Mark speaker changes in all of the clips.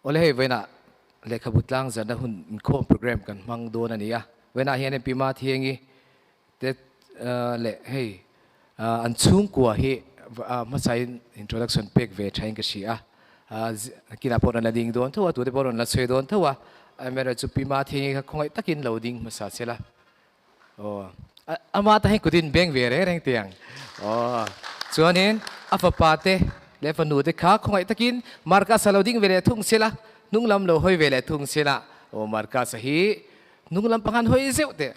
Speaker 1: Awle hei vawiinah lehkhabu tlang zarna hun inkhawm program kan hmang dawn a ni a. Vawiinah hian Pi Mathiangi te leh hei an chhungkua hi hmasain introduction pek ve thain ka hria a. Kinah pawh rawn la ding dawn tho a, tute pawh rawn la sawi dawn tho a. Amaherawhchu Pi Mathiangi kha khawngaih takin lo ding hmasa se la. Aw, ama ta hi kutin beng ve reng reng teh ang. Aw, chuanin a fapa te leh fanu te kha khawngaih takin Marcus-a lo ding ve leh thung se la, hnung lam lo hawi ve leh thung se la. Aw, Marcus-a hi hnung lam panghan hawi zeuh teh.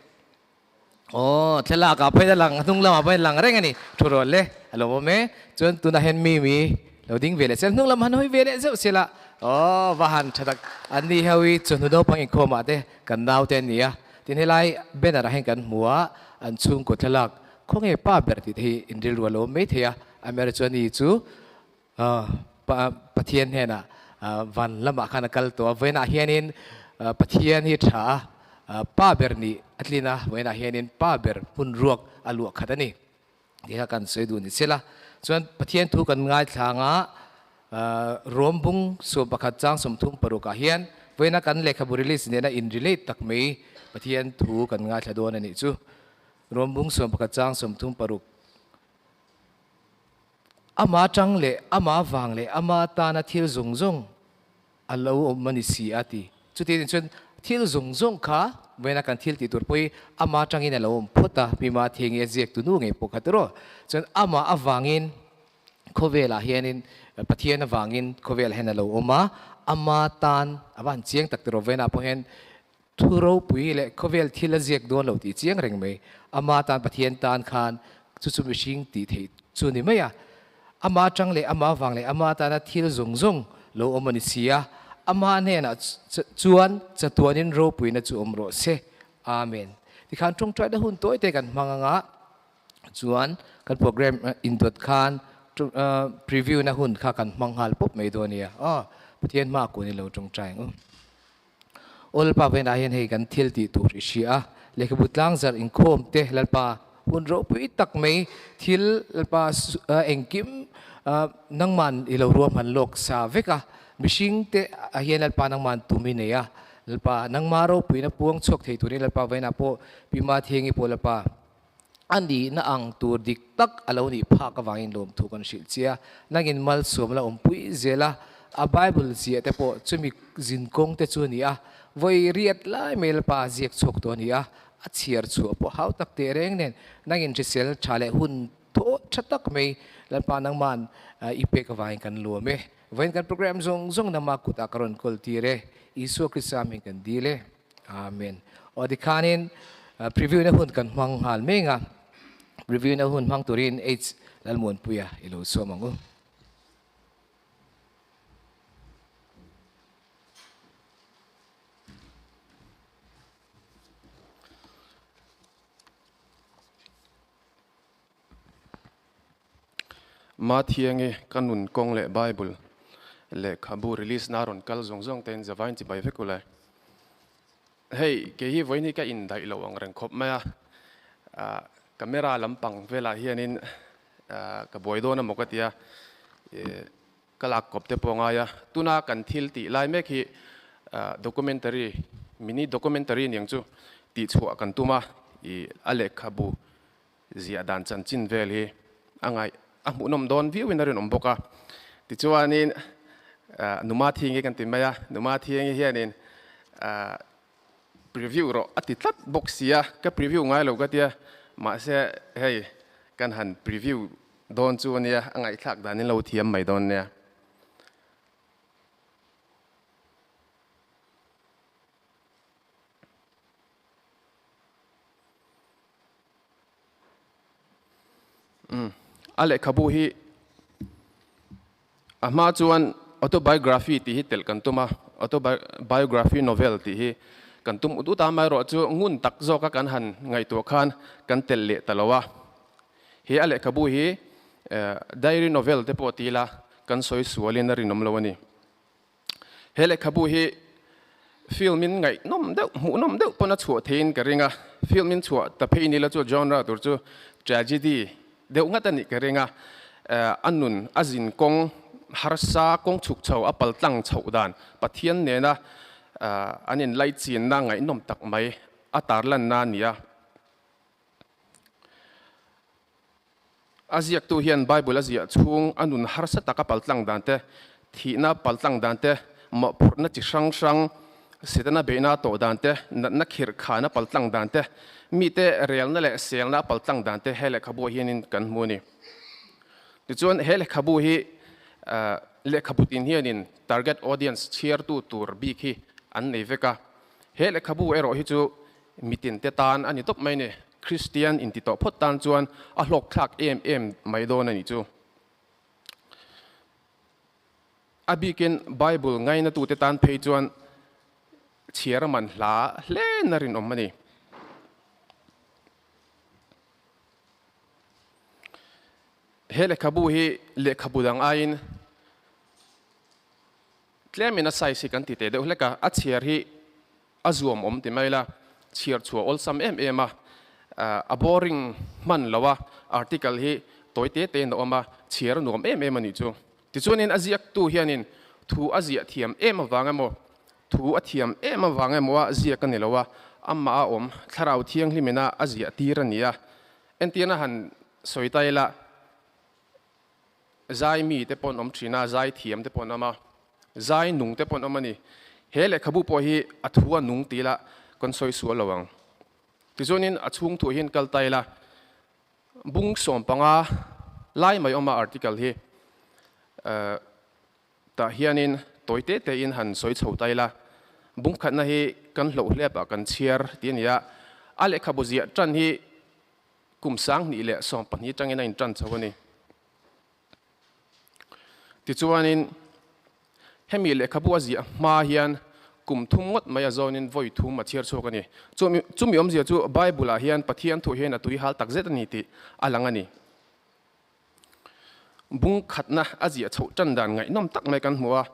Speaker 1: Aw, thlalak ah pawhin a lang, hnung lamah pawhin a lang reng a ni. Thu rawh le, a lo awm e. Chuan tunah hian Mimi lo ding ve leh se la, hnung lam han hawi ve leh zeuh se la. Aw, va han tha tak. Anni ho hi chawhnu naupang inkhawmah te kan naute an ni a. Tin helai banner ah hian kan hmu a, an chhungkaw thlalak khawnge pa ber tih te hi in rilru a lo awm mai thei a, amaherawhchu chuan ni chu Pathian hnenah van lamah khan a kal tawh a, vawiinah hianin Pathian hi tha a, pa ber nih a tlin a, vawiinah hianin pa ber hmun ruak a luah khat a ni. Tih kha kan sawi duh ni sela. Chuan Pathian thu kan ngaithlang a, Rom bung 11 chang 36 ah hian vawiina kan lehkhabu release nena in relate tak mai Pathian thu kan ngaithla dawn a nih chu. Rom bung 11 chang 36 Ama tang leh ama vang leh ama tana thil zawng zawng a lo awm a ni si a ti. Chuti nih chuan thil zawng zawng kha vawiina kan thil tih tur pawh hi ama tangin a lo awm phawt a, Mima Thiangi a ziak tu nu ngei pawh kha tiraw. Chuan amah avangin khawvelah hianin Pathian avangin khawvelah hian a lo awm a, ama tan a va han chiang tak tiraw vawiinah pawh hian thu ropui leh khawvel thil a ziak dawn lo tih chiang reng mai. Ama tan Pathian tan khan chu chu mihring tih theih chu ni mai a. Ama atang leh ama vang leh ama tana thil zawng zawng lo awm a ni si a, ama hnenah chuan chatuanin ropuina chu awm rawh se. Amen. Tikhan tawngtaina hun tawi te kan hmang anga chuan kan program indawt khan preview na hun kha kan hmang nghal pawp mai dawn nia. Aw, Pathian hma kun ilo tawngtai ang u. Aw Lalpa vawiinah hian hei kan thil tih tur i hria a, lehkhabu tlangzarh inkhawm te Lalpa hun ropui tak mai thil Lalpa engkim nangman i lo ruahman lawk sa vek a, mihring te ah hian Lalpa nangman tum i nei a, Lalpa nangma ropuina puang chhuak thei turin Lalpa vawiinah pawh Pi Mathiangi pawh Lalpa a nihna ang tur dik tak a lo nih phak avangin lawmthu kan hrilh che a, nangin malsawm la awmpui zel a, a Bible ziah te pawh chumi zinkawng te chu a ni a, vawi riat lai mai Lalpa a ziak chhuak tawh a ni a, a chhiar chhuah pawh hau tak teh reng nen nangin hrisel tha leh hun thaw tha tak mai Lalpa nangman i pek avangin kan luam e. Vawiin kan program zawng zawng nama kutah ka rawn kawl tir e, Isua Krista hming kan dil e. Amen. Aw tikhanin preview na hun kan hmang nghal mek a, preview na hun hmang turin H Lalmuanpuia i lo sawm ang u.
Speaker 2: Mathiangi ka nun kawng leh Bible lehkhabu release na rawn kal zawng zawng tein zavain chibai vek ule. Hei kei hi vawiin hi ka indaih loh ang reng khawp mai a, camera lampang velah hianin ka buai dawn emaw ka ti a, ka lak kawp te pawh a ngai a. Tuna kan thil tih lai mek hi documentary, mini documentary niang chu tihchhuah kan tum a, ih a lehkhabu Ziah dan chanchin vel hi a ngaih a hmuhnawm dawn viauin a rinawm bawk a. Tichuanin Numa Thingi kan ti mai a, Numa Thingi hianin preview rawh a ti tlat bawk si a, ka preview ngai lo ka tia, mahse hei kan han preview dawn chu a nia, a ngaihthlak danin lo thiam mai dawn nia. A lehkhabu hi a hma chuan autobiography tih hi telh kan tum a, autobiography novel tih hi kan tum ut ut a, amaherawhchu ngun tak zawka kan han ngaihtuah khan kan telh leh ta lo a. He a lehkhabu hi diary novel te pawh ti ila kan sawi sualin a rinawm lo a ni. He lehkhabu hi film in ngaihnawm deuh, hmuhnawm deuh pawn a chhuah theiin ka ring a. Film in chhuah ta phei ni la chu genre tur chu tragedy deuh ngat a nih ka ring a. A nun, a zin kawng harsa, kawng chhuk chho a paltlang chhoh dan Pathian nena an inlaichinna ngaihnawm tak mai a tarlanna a ni a. A ziaktu hian Bible a ziah chhung a nun harsa taka paltlang dan te, thihna paltlang dan te, mawhphurhna chi hrang hrang, Setana beihna a tawh dan te, natna khirh khana paltlang dan te, mite relna leh selna a paltlang dan te he lehkhabu ah hianin kan hmu a ni. Tichuan he lehkhabu hi lehkhabu tin hianin target audience chhiartu tur bik hi an nei vek a. He lehkhabu erawh hi chu Mitin te tan a ni tawp mai ni. Kristian inti tawh phawt tan chuan a hlawkthlak em em mai dawn a nih chu. A bikin Bible ngainatute tan phei chuan chhiar a man hla hle na rinawm a ni. He lehkhabu hi lehkhabu dang aiin tlemin a size hi kan ti teh deuh hlek a, a chhiar hi A zuam awm ti mai la, chhiar chhuah awlsam em em a, a boring hman lo a, article hi tawi te te in a awm a, chhiar a nuam em em a nih chu. Tichuanin a ziaktu hianin thu a ziah thiam em avang emaw, thu a thiam em avang emaw a ziak a ni lo a, amah a awm thlarau thianghlim ina a ziah tir a ni a. Entirna han sawi ta ila, Zai mi te pawh an awm thin a, zai thiam te pawh an awm a, zai nung te pawh an awm a ni. He lehkhabu pawh hi a thu a nung ti ila kan sawi sual lo ang. Tichuanin a chhung thuah hian kal ta ila, bung 15 lai mai awm a article hi tah hianin tawi te tein han sawi chho ta ila, bung khatna hi kan hloh hlepah kan chhiar ti a ni a, a lehkhabu ziah tan hi Kum 2012 atangin a intan chho a ni. Tichuanin, hemi lehkhabu a ziah hma hian kum thum ngawt mai a zawnin vawi thum a chhiar chhuak a ni. Chumi awmzia chu Bible-ah hian Pathian thu hian a tui hal tak zet a ni tih a lang a ni. Bung khatna a ziah chhoh tan dan ngaihnawm tak mai kan hmu a.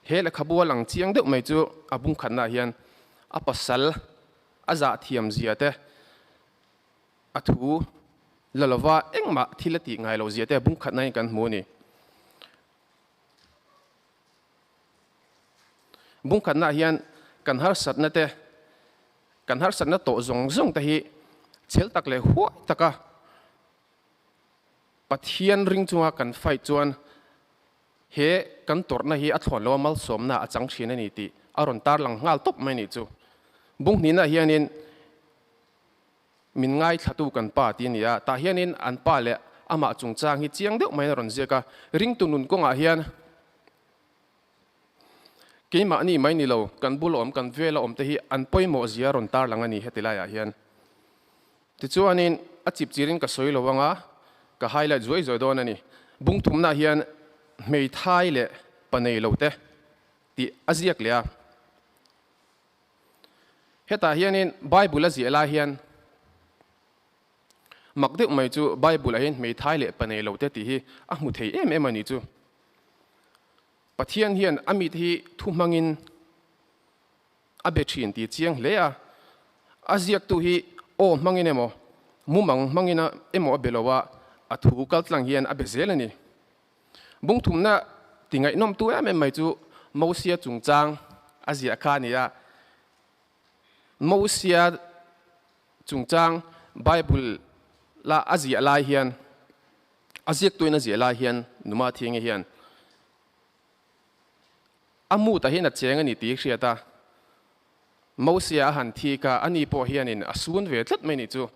Speaker 2: He lehkhabu a lang chiang deuh mai chu a bungkhatnaah hian a pasal a zah thiam zia te, a thu la lova engmah thil a tih ngai lo zia te a bungkhatna in kan hmu a ni. Bungkhatnaah hian kan harsatna te, kan harsatna tawh zawng zawng te hi chhel tak leh huai taka Pathian ring chunga kan fight chuan He kan tawrhna hi a thlawn lo a, malsawmna a chang thin a ni tih a rawn tarlang nghal tawp mai nih chu. Bung hnihna hianin min ngaithlatu kan pa tih a ni a, tah hianin an pa leh amah chungchang hi chiang deuh maiin a rawn ziak a, ringtu nun kawngah hian keimahni mai ni lo, kan bula awm, kan vela awm te hi an pawimawh zia a rawn tarlang a ni heti laiah hian. Tichuanin a chip chirin ka sawi lo anga ka highlight zuai zuai dawn a ni. Bung thumnaah hian hmeithai leh pa nei lo te tih a ziak leh a. Hetah hianin Bible a ziah lai hian mak deuh mai chu Bible ah hian hmeithai leh pa nei lo te tih hi a hmu thei em em a nih chu. Pathian hian a mite hi thu hmangin A be thin tih chiang hle a, a ziaktu hi aw hmangin emaw, mumang hmangin emaw a be lo a, a thu kaltlang hian a be zel a ni. Bungthumna ti ngaihnawmtu em em mai chu Mosia chungchang a ziah kha a ni a. Mosia chungchang Bible la a ziah lai hian, a ziaktuin a ziah lai hian Numa Thingi hian, A mut ah hian a cheng a ni tih hriat a, Mosia a han thi kha ani pawh hianin a sun ve tlat mai nih chu.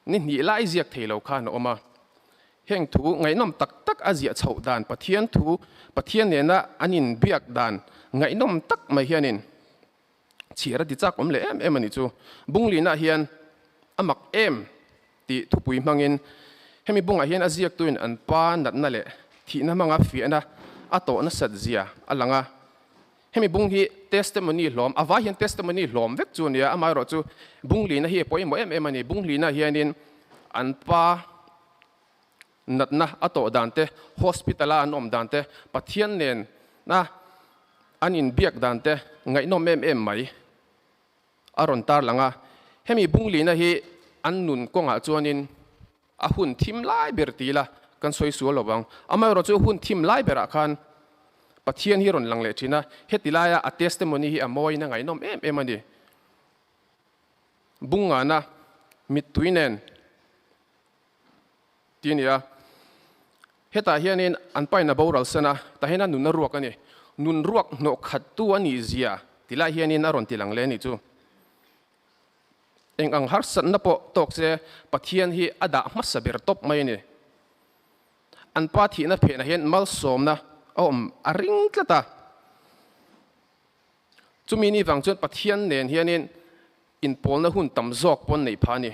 Speaker 2: Ni hnih lai ziak thei lo khan a awm a. Heng thu ngaihnawm tak tak a ziah chhoh dan Pathian thu, Pathian nena an inbiak dan ngaihnawm tak mai hianin chhiar a ti chak awm leh em em a nih chu. Bunglinah hian a mak em tih thupui hmangin hemi bungah hian a ziaktuin an pa natna leh thihna hmanga fiahna a tawh nasat zia a lang a. Hemi bung hi testimony hlawm, a vai hian testimony hlawm vek chu a nia, amaherawhchu bunglina hi a pawimawh em em a ni. Bunglina hianin an pa natna a tawh dan te, hospital a an awm dan te, Pathian nen a an inbiak dan te ngaihnawm em em mai a rawn tarlang a. Hemi bunglina hi an nun kawngah chuanin. A hun thim lai ber ti ila kan sawi sual lo vang. Amaherawhchu hun thim lai berah khan Pathian hi rawn lang leh thin a, heti laia a testimony hi a mawiin a ngaihnawm em em a ni. Bungngana mittui nen ti a ni a, hetah hianin an pain a boral san a, tah hian a nun a ruak a ni. Nun ruak hnawh khattu a nih zia ti lai hianin a rawn ti lang leh a nih chu. Eng ang harsatna pawh tawk se Pathian hi a dah hmasa ber tawp mai a ni. An pa thihna phenah hian malsawmna a awm a ring tlat a. Chumi ni vang chuan Pathian nen hianin inpawlna hun tam zawk pawn neih phah a ni.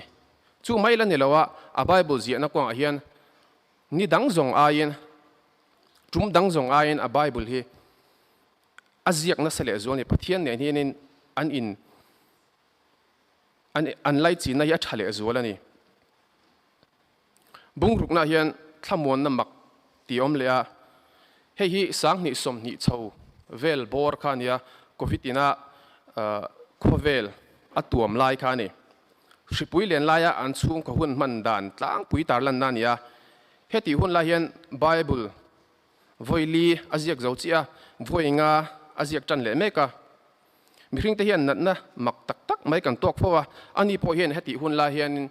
Speaker 2: Chu mai la ni lo a, a Bible ziahna kawngah hian ni dang zawng aiin, tum dang zawng aiin a Bible hi a ziak nasa leh zual a ni. Pathian nen hianin an in an laichinna hi a tha leh zual a ni. Bungrukna hian thlamuanna mak tih a awm leh a, hei hi 2020 chho vel bawr kha a nia, Covid ina khawvel a tuam lai kha a ni. Hripui len laia an chhungkaw hun hman dan tlangpui tarlanna a ni a, hetih hun lai hian Bible vawi li a ziak zo chiah a, vawi nga a ziak tan leh mek a. Mihringte hian natna mak tak tak mai kan tawk fo a, ani pawh hian hetih hun lai hianin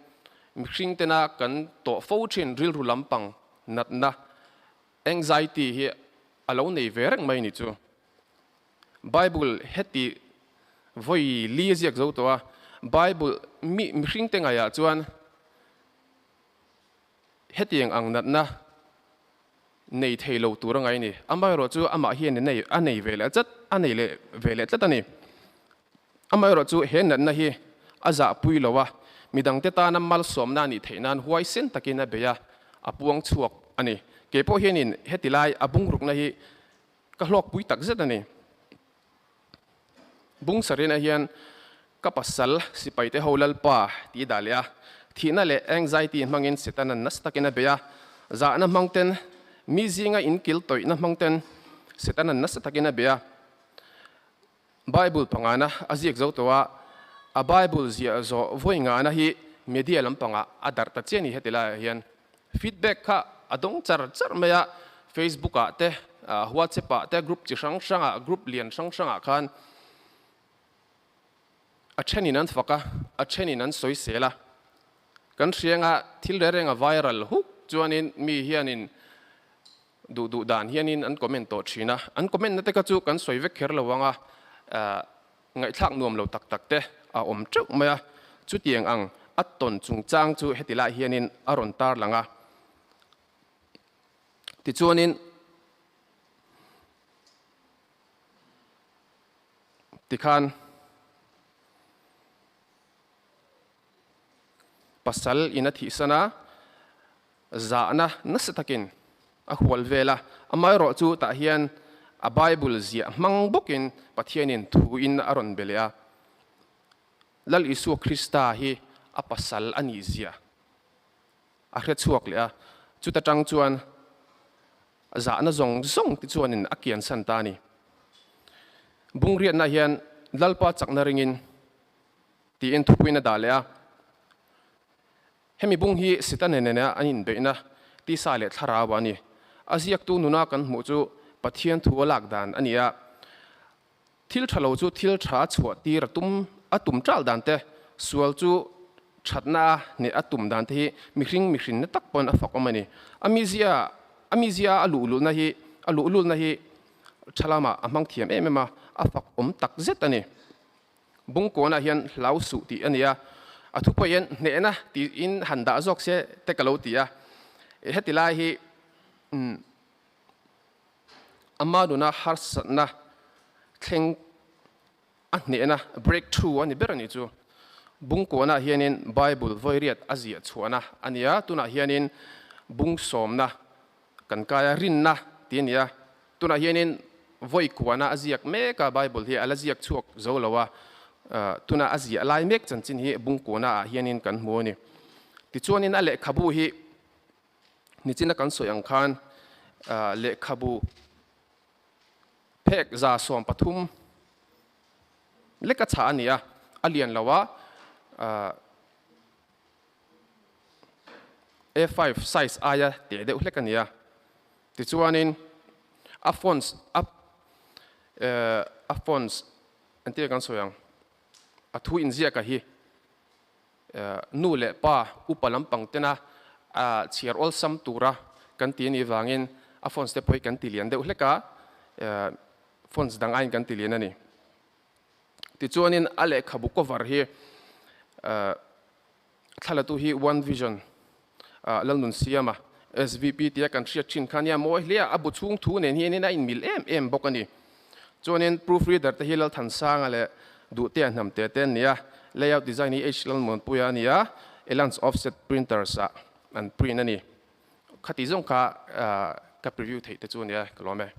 Speaker 2: mihringtena kan tawh fo thin rilru lampang natna, anxiety, hi a lo nei ve reng mai ni chu. Bible heti vawi li a ziak zo tawh a, Bible mi mihringte ngaiah chuan Hetiang ang natna nei thei lo tur a ngai a ni. Amaherawhchu amah hian a nei a nei ve leh tlat a nei leh ve leh tlat a ni. Amaherawhchu he natna hi a zahpui lo a, midangte tana malsawmna a nih theih nan huaisen takin a bei a, a puang chhuak a ni. Kei pawh hianin heti lai a bungrukna hi ka hlawkpui tak zet a ni. Bung Sarina hian ka pasal sipaite ho Lalpa tih dah leh a, thihna leh anxiety hmangin Setanan nasa takin a bei a, zahna hmangten, mi zinga inkil tawihna hmangten Setanan nasa takin a bei a. Bible pangana a ziak zo tawh a, a Bible ziah zawh vawi ngana hi media lampangah a darh ta chiah a ni heti laiah hian. Feedback kha a dawng char char mai a, Facebook ah te, WhatsApp ah te, group chi hrang hrang ah, group lian hrang hrang ah khan a then in an fak a, a then in an sawi sel a. Kan hriang a thil reng reng a viral huk chuanin mi hianin duh duh dan hianin an comment tawh thin a, an comment na te kha chu kan sawi vek kher lo ang a, Ngaihthlak nuam lo tak tak te a awm teuh mai a, chutiang ang a tawn chungchang chu heti lai hianin a rawn tarlang a. Tichuanin tikhan pasal in a thihsan a, zahna nasa takin a hual vel a, amaherawhchu tah hian a Bible ziah hmang bawkin Pathianin thuin a rawn be leh a, Lal Isua Krista hi a pasal a nih zia a hre chhuak leh a, chuta tang chuan zahna zawng zawng te chuanin a kiansan ta a ni. Bungriatna hian Lalpa chakna ringin tiin thupuiin a dah leh a. Hemi bung hi Setana nena an inbeihna tisa leh thlarau a ni. A ziaktu nuna kan hmuh chu Pathian thu a lak dan a ni a. Thil tha lo chu thil tha a chhuah tir a tum a tum tal dan te, sual chu thatna a hneh a tum dan te hi mihring mihrinna tak pawn a fak awm a ni. A mizia a mizia a luhlulna hi a luhlulna hi tha lamah a hmang thiam em em a, a fak awm tak zet a ni. Bungkawnah hian hlau suh tih a ni a, a thupawh hian hnehna tiin han dah zawk se te ka lo ti a. Heti lai hi ama nuna harsatna thleng a hnehna, breakthrough, a ni ber a nih chu. Bungkawnah hianin Bible vawiriat a ziah chhuahna a ni a, tunah hianin bung sawmna kan kai a, rinna tih a ni a. Tunah hianin vawi kuana a ziak mek a, Bible hi a la ziak chhuak zo lo a, tuna a ziah lai mek chanchin hi bung kuana ah hianin kan hmu a ni. Tichuanin a lehkhabu hi nichina kan sawi ang khan lehkhabu phek 130 leka chhah a ni a, a lian lo a. A5 size aia teh deuh hlek a ni a. Tichuanin a fonts a a fonts engtin nge kan sawi ang a thu inziaka hi nu leh pa upa lampang tena chhiar awlsam tura kan ti a nih vangin a fonts te pawh hi kan ti lian deuh hlek a, fonts dang aiin kan ti lian a ni. Tichuanin a lehkhabu cover hi thlalatu hi One Vision Lalnun Siama, SVP tia kan hriat thin kha nia mawi hle a, a bu chhung thu nen hianin a inmil em em bawk a ni. Chuanin proofreader te hi Lalthansanga leh Duhtea Hnamte te an ni a, layout design hi H Lalmuanpuia a ni a, Elance Offset Printers ah an print a ni. Khati zawng kha ka preview theih te chu a nia, ka lawm e.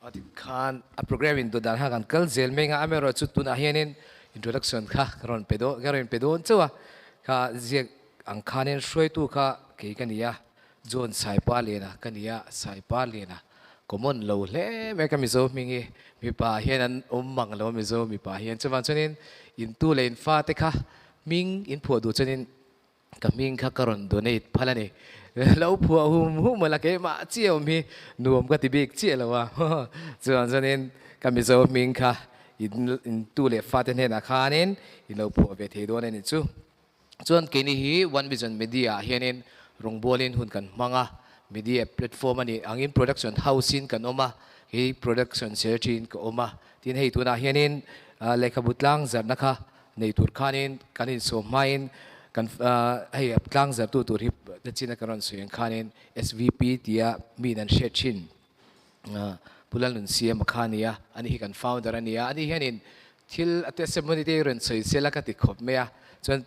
Speaker 1: A ti khan a program in dudan kha kan kal zel mai nga amaherawh chu tunah hianin introduction kha ka rawn pe dawn ka rawn pe dawn chauh a kha ziak ang khanin hruaitu kha kei ka ni a John Saipa Liana ka ni a Saipa Liana common lo hle mai ka Mizo hming hi mipa hian an awm mang lo a Mizo mipa hian chuvang chuanin intu leh infa te kha hming inphuah duh chuanin Ka hming kha ka rawn donate phal a ni. Lo phuah hum hum a la keimah chiah awm hi nuam ka ti bik chiah lo a. Chuan chuanin ka Mizo hming kha in in tu leh fate hnenah khanin in lo phuah ve thei dawn a ni chu. Chuan keini hi One Vision Media ah hianin rawngbawlin hun kan hmang a, media platform a nih angin production house in kan awm a, kei production secretary in ka awm a. Tin hei tunah hianin lehkhabu tlang zarhna kha Nei tur khanin kan insawm hmain kan hei tlang zartu tur hi nachina kan rawn sawi ang khanin SVP tia miin an hriat thin Pu Lalnunsiama kha a ni a, ani hi kan founder a ni a, ani hianin thil a testimony te hi rawn sawi sela ka ti khawp mai a, chuan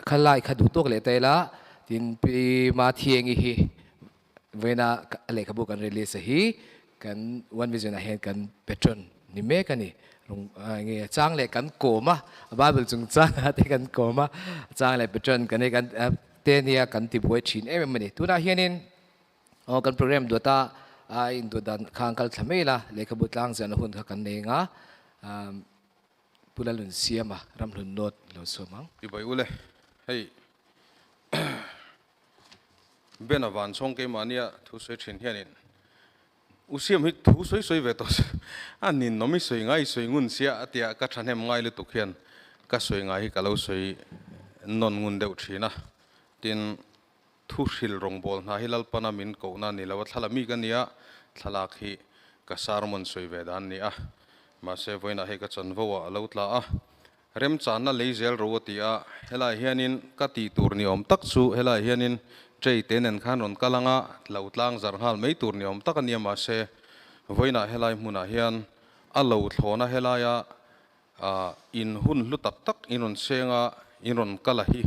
Speaker 1: khalai kha duh tawk leh ta ila tin Pi Mathiengi hi Vawiina a lehkhabu kan release a hi kan One Vision ah hian kan patron ni mek a ni. Rung nge chang leh kan kawm a, Bible chungchang ah te kan kawm a, chang leh patron kan hei kan te nia kan ti buai thin em em a ni. Tunah hianin aw kan program duata a induh dan kha an kal thla mai la, lehkhabu tlang ziahna hun kha kan nei ang a, Pu Lalnunsiama Ramhlun North lo sawm ang.
Speaker 3: Ti bai ule hei Ben a van chhawng keimahnia thu sawi thin hianin U Siam hi thu sawi sawi ve tawh se a ninawm i sawi ngai i sawi ngun sia a tia ka thahnem ngai lutuk hian ka sawi ngai hi ka lo sawi nawn ngun deuh thin a. Tin, thu hril rawngbâwl hna hi Lalpana min kohna a ni lo a, thlalak mi ka nia, thlalak hi ka sermon sawi ve dan a ni a. Mahse, vawiinah hei ka chanvo ah a lo tla a. Remchanna lei zel ro a ti a, helaiah hianin ka tih tur ni awm tak chu helaiah hianin Trey te nen khan rawn kal anga lo tlang zarh nghal mai tur ni awm tak a nia mahse vawiinah helai hmunah hian a lo thlawna helaia in hun hlu tak tak in rawn seng a in rawn kal a hi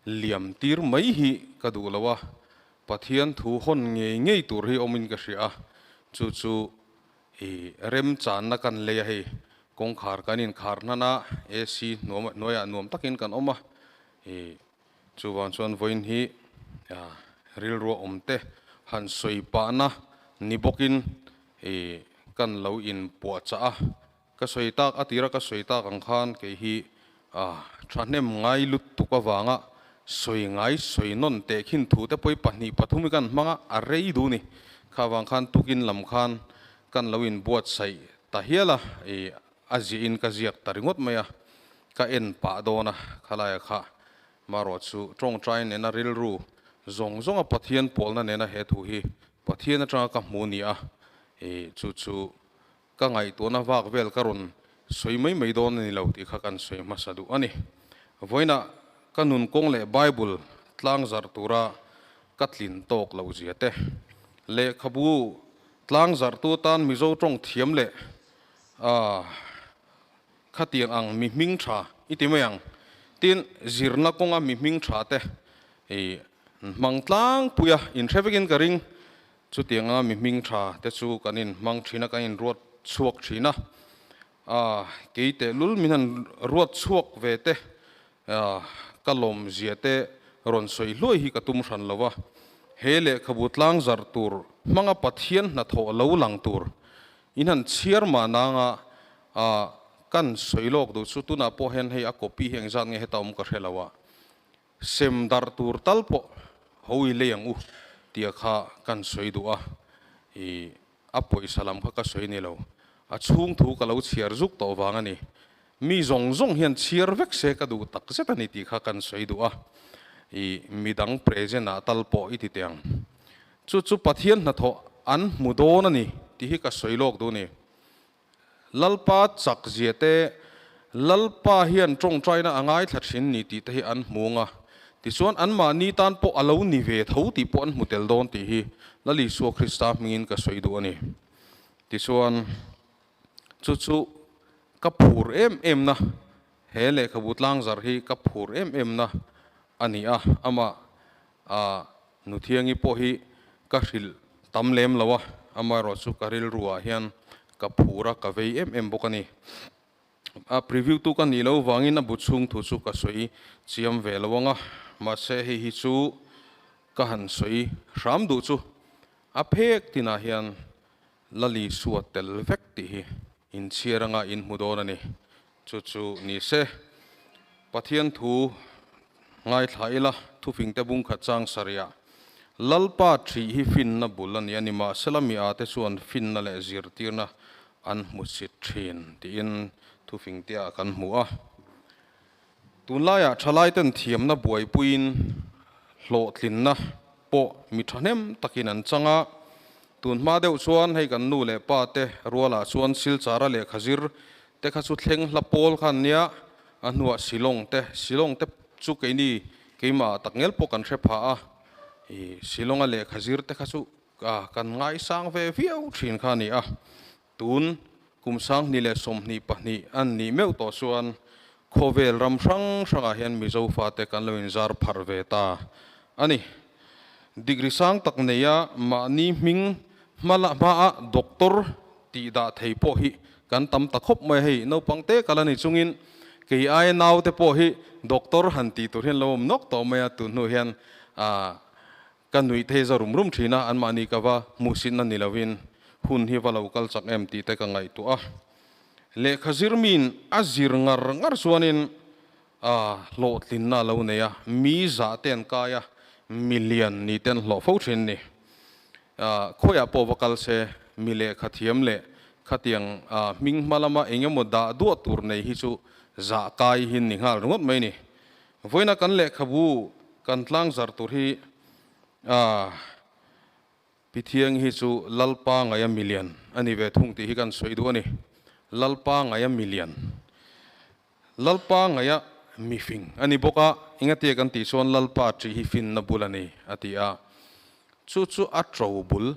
Speaker 3: liam tir mai hi ka duh lo a, Pathian thu hawn ngei ngei tur hi awmin ka hria a, chu chu I remchanna kan lei a hei, kawngkhar kan inkhar hnan a, AC hnuaiah nuam takin kan awm a, i chuvang chuan vawiin hi rilrua awm te han sawi pahna ni bawkin i kan lo inpuahchah a, ka sawi tak a tira ka sawi tak ang khan kei hi thahnem ngai lutuk avanga sawi ngai sawi nawn teh khin thu te pawh hi pahnih pathum hi kan hmang a, a rei duh ni. Kha vang khan tukin lam khan kan lo inbuatsaih ta hial a, i a ziahin ka ziak ta ringawt mai a, ka en pah dawn a khalaia kha marawh chu tawngtai nena rilru zawng zawnga Pathian pawlna nena he thu hi Pathian atanga ka hmu ni a, i chu chu Ka ngaihtuahna vak vel ka rawn sawi mai mai dawn a ni lo tih kha kan sawi hmasa duh a ni. Vawiinah ka nun kawng leh Bible tlang zarh tura ka tlin tawk loh zia te, lehkhabu tlang zarhtu atan Mizo tawng thiam leh khatiang ang mi hming tha i ti mai ang. Tin, zirna kawnga mi hming tha te i hmang tlangpui a, inhre vekin ka ring. Chutianga mi hming tha te chu kan inhmang thin a, kan inruat chhuak thin a. Aaa, kei tehlul min han ruat chhuak ve te, aaa, ka lawmzia te rawn sawi hluai hi ka tum hran lo va. He lehkhabu tlangzarh tur hmanga Pathian hnathawh lo lang tur in han chhiar mah nanga A kan sawi lawk duh chu tunah pawh hian hei a copy hi engzat nge heta awm ka hre lo a, sem darh tur tal pawh ho i lei ang u tia kha kan sawi duh a, i a pawisa lam kha ka sawi ni lo, a chhung thu ka lo chhiar zuk tawh vang a ni. Mi zawng zawng hian chhiar vek se ka duh tak zet a ni tih kha kan sawi duh a, i midang present ah tal pawh i ti teh ang. Chu chu Pathian hnathawh an hmu dawn a ni tih hi ka sawi lawk duh a ni. Lalpa chak zia te, Lalpa hian tawngtaina a ngaithla thin ni tih te hi an hmu ang a, tichuan anmahni tan pawh a lo ni ve tho tih pawh an hmu tel dawn tih hi Lal Isua Krista hmingin ka sawi duh a ni. Tichuan, chu chu ka phur em em na, he lehkhabu tlangzarh hi ka phur em em na a ni a, amah a Nuthiangi pawh hi ka hrilh tam lem lo a, amaherawhchu ka rilruah hian ka phur a, ka vei em em bawk a ni. A preview tu ka nih loh vangin a bu chhung thu chu ka sawi chiam ve lo ang a, mahse hei hi chu ka han sawi hram duh chu a phek tinah hian Lali suat tel vek tih hi inchhiar anga in hmu dawn a ni. Chu chu ni se, Pathian thu ngaithla ila, thufingte bung khat chang sarihah, Lalpa ṭhih hi finna bul a ni a, nimahsela mi ate chuan finna leh zirtirna an hmu chhit ṭhin tiin thufingteah kan hmu a. Tunlaiah ṭhalaiten thiamna buaipuiin hlawhtlinna pawh mi ṭhahnem takin an chang a. Tunhma deuh chuan hei kan nu leh pa te rualah chuan Silchara lehkha zir te kha chu thleng hla pawl kha an nia, a hnuah Shillong te, Shillong te chu keini keimah tak ngel pawh kan hre pha a, ih Shillonga lehkha zir te kha chu kan ngaisang ve viau ṭhin kha a ni a. Tun kum 2022 an nih meuh tawh chuan khawvel ram hrang hrangah hian Mizo fate kan lo inzar pharh ve ta a ni. Degree sang tak neia mahni hming hmala hmaa doctor tih dah thei pawh hi kan tam ta khawp mai a, hei naupang te kal a ni chungin kei aia naute pawh hi doctor han tih tur hian lo awm nawk tawh mai a, tun hnu hian Ka nuih thei za rum rum thin a, anmahni ka va hmuhsitna ni lovin hun hi va lo kal chak em tih te ka ngaihtuah a. Lehkha zir miin a zir ngar ngar chuanin a hlawhtlinna a lo nei a, mi zah te an kai a, mi lian ni te an hlawh fo thin ni. Khawiah pawh va kal se, mi lehkha thiam leh khatiang hming hma lama eng emaw dah duah tur nei hi chu zah kai hi ni nghal ringawt mai ni. Vawiina kan lehkhabu kan tlangzarh tur hi Pithiang hi chu Lalpa ngaia milian a ni ve thung tih hi kan sawi duh a ni. Lalpa ngaia milian, Lalpa ngaia mifing a ni bawk a, engatia kan tih chuan Lalpa ṭih hi finna bul a ni a ti a, chu chu a ṭo bul,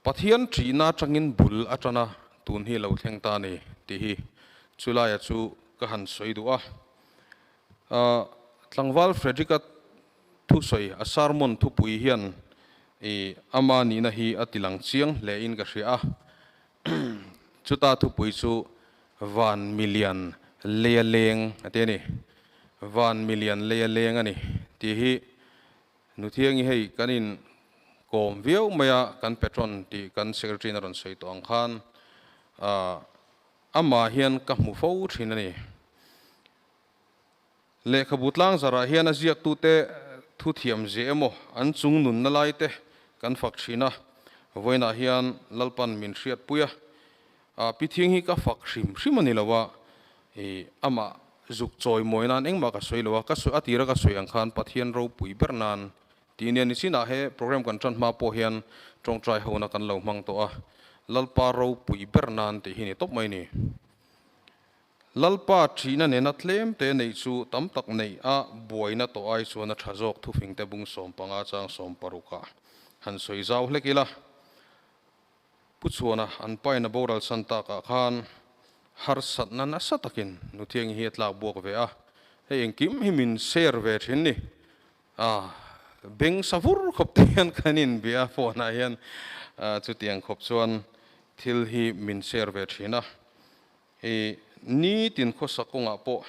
Speaker 3: Pathian ṭihna aṭangin bul a ṭan a, tun hi lo thleng ta a ni tih hi chulaia chu ka han sawi duh a. Tlangval Frederick-a thusawi a sermon thupui hian i ama nihna hi a tilang chiang hlein ka hria a. Chuta thupui chu Van Milian Leia Leng a ti a ni. Van Milian Leia Leng a ni tih hi Nuthiangi hei kan in kawm viau mai a, kan patron tih kan secretary in a rawn sawi tawh ang khan amah hian ka hmu fo thin a ni. Lehkhabu tlangzarah hian a ziaktute thu thiam zia emaw an chung nunna lai te kan fak thin a, vawiinah hian Lalpan min hriatpui a, Pithiang hi ka fak hrim hrim a ni lo a, I amah zuk chawi mawi nan engmah ka sawi lo a, ka sawi a tira ka sawi ang khan Pathian ropui ber nan tih nia ni chinah he program kan tan hma pawh hian tawngtai hona kan lo hmang tawh a, Lalpa ropui ber nan tih hi ni tawp mai ni. Lalpa thihna nena tlem te neih chu tam tak neih a buaina tawh ai chuan a tha zawk thufing te bung 15 chang 60 ah han sawi zau hlek ila. Pu Chhuana an pain a boral san takah khan harsatna nasa takin Nuthiangi hi a tlak buak ve a, hei engkim hi min share ve thin ni. A beng sa vur khawp te hian kan inbia a phone ah hian chutiang khawp chuan thil hi min share ve thin a. I nitin khawsa kawngah pawh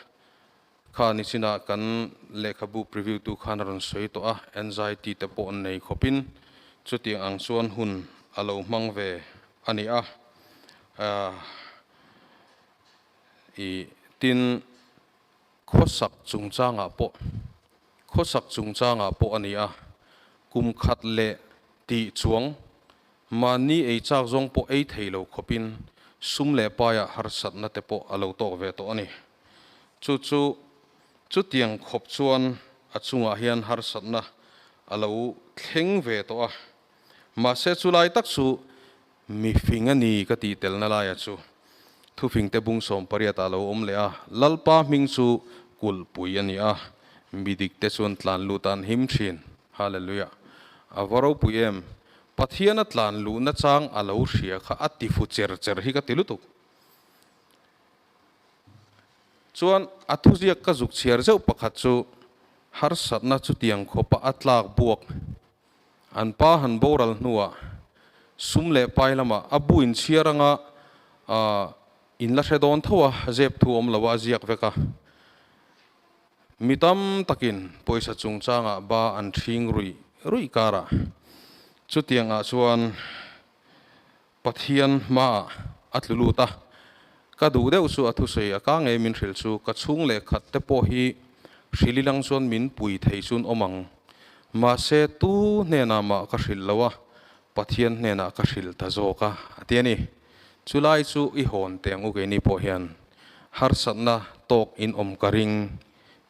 Speaker 3: kha nichinah kan lehkhabu preview tu khan a rawn sawi tawh a, anxiety te pawh nei khawpin chutiang ang chuan hun a lo hmang ve a ni a. I tin khawsak chungchangah pawh khawsak chungchangah pawh a ni a, kum khat leh tih chuang mahni ei chak zawng pawh ei thei lo khawpin sum leh paiah harsatna te pawh a lo tawk ve tawh a ni. Chu chu chutiang khawp chuan a chungah hian harsatna a lo thleng ve tawh a, mahse chulai tak chu Mi fing a ni ka tih telna laia chu thufingte bung 18 ah lo awm leh a, Lalpa hming chu kulhpui a ni a, mi dikte chuan tlan lut an him thin. Hallelujah! A va ropui em! Pathian a tlan luhna chang a lo hria kha a tifu cher cher hi ka ti lutuk. Chuan a thuziak ka zuk chhiar zeuh pakhat chu harsatna chutiang khawpa a tlak buak An pa han boral hnuah sum leh pai lamah a bu inchhiar anga in la hre dawn tho a, zep thu awm lo a, a ziak vek a. Mi tam takin pawisa chungchangah ba an ṭhing ruih ruih karah chutiangah chuan Pathian hmaah a tlu lut a, ka duh deuh chu a thusawi a ka ngei min hrilh chu ka chhung leh khat te pawh hi hrilh ilang chuan min pui thei chun awm ang. Mahse tu hnenah mah ka hrilh lo a, Pathian hnenah ka hrilh ta zawk a, a ti a ni. Chulai chu i hawn teh ang u keini pawh hian harsatna tawk in awm ka ring.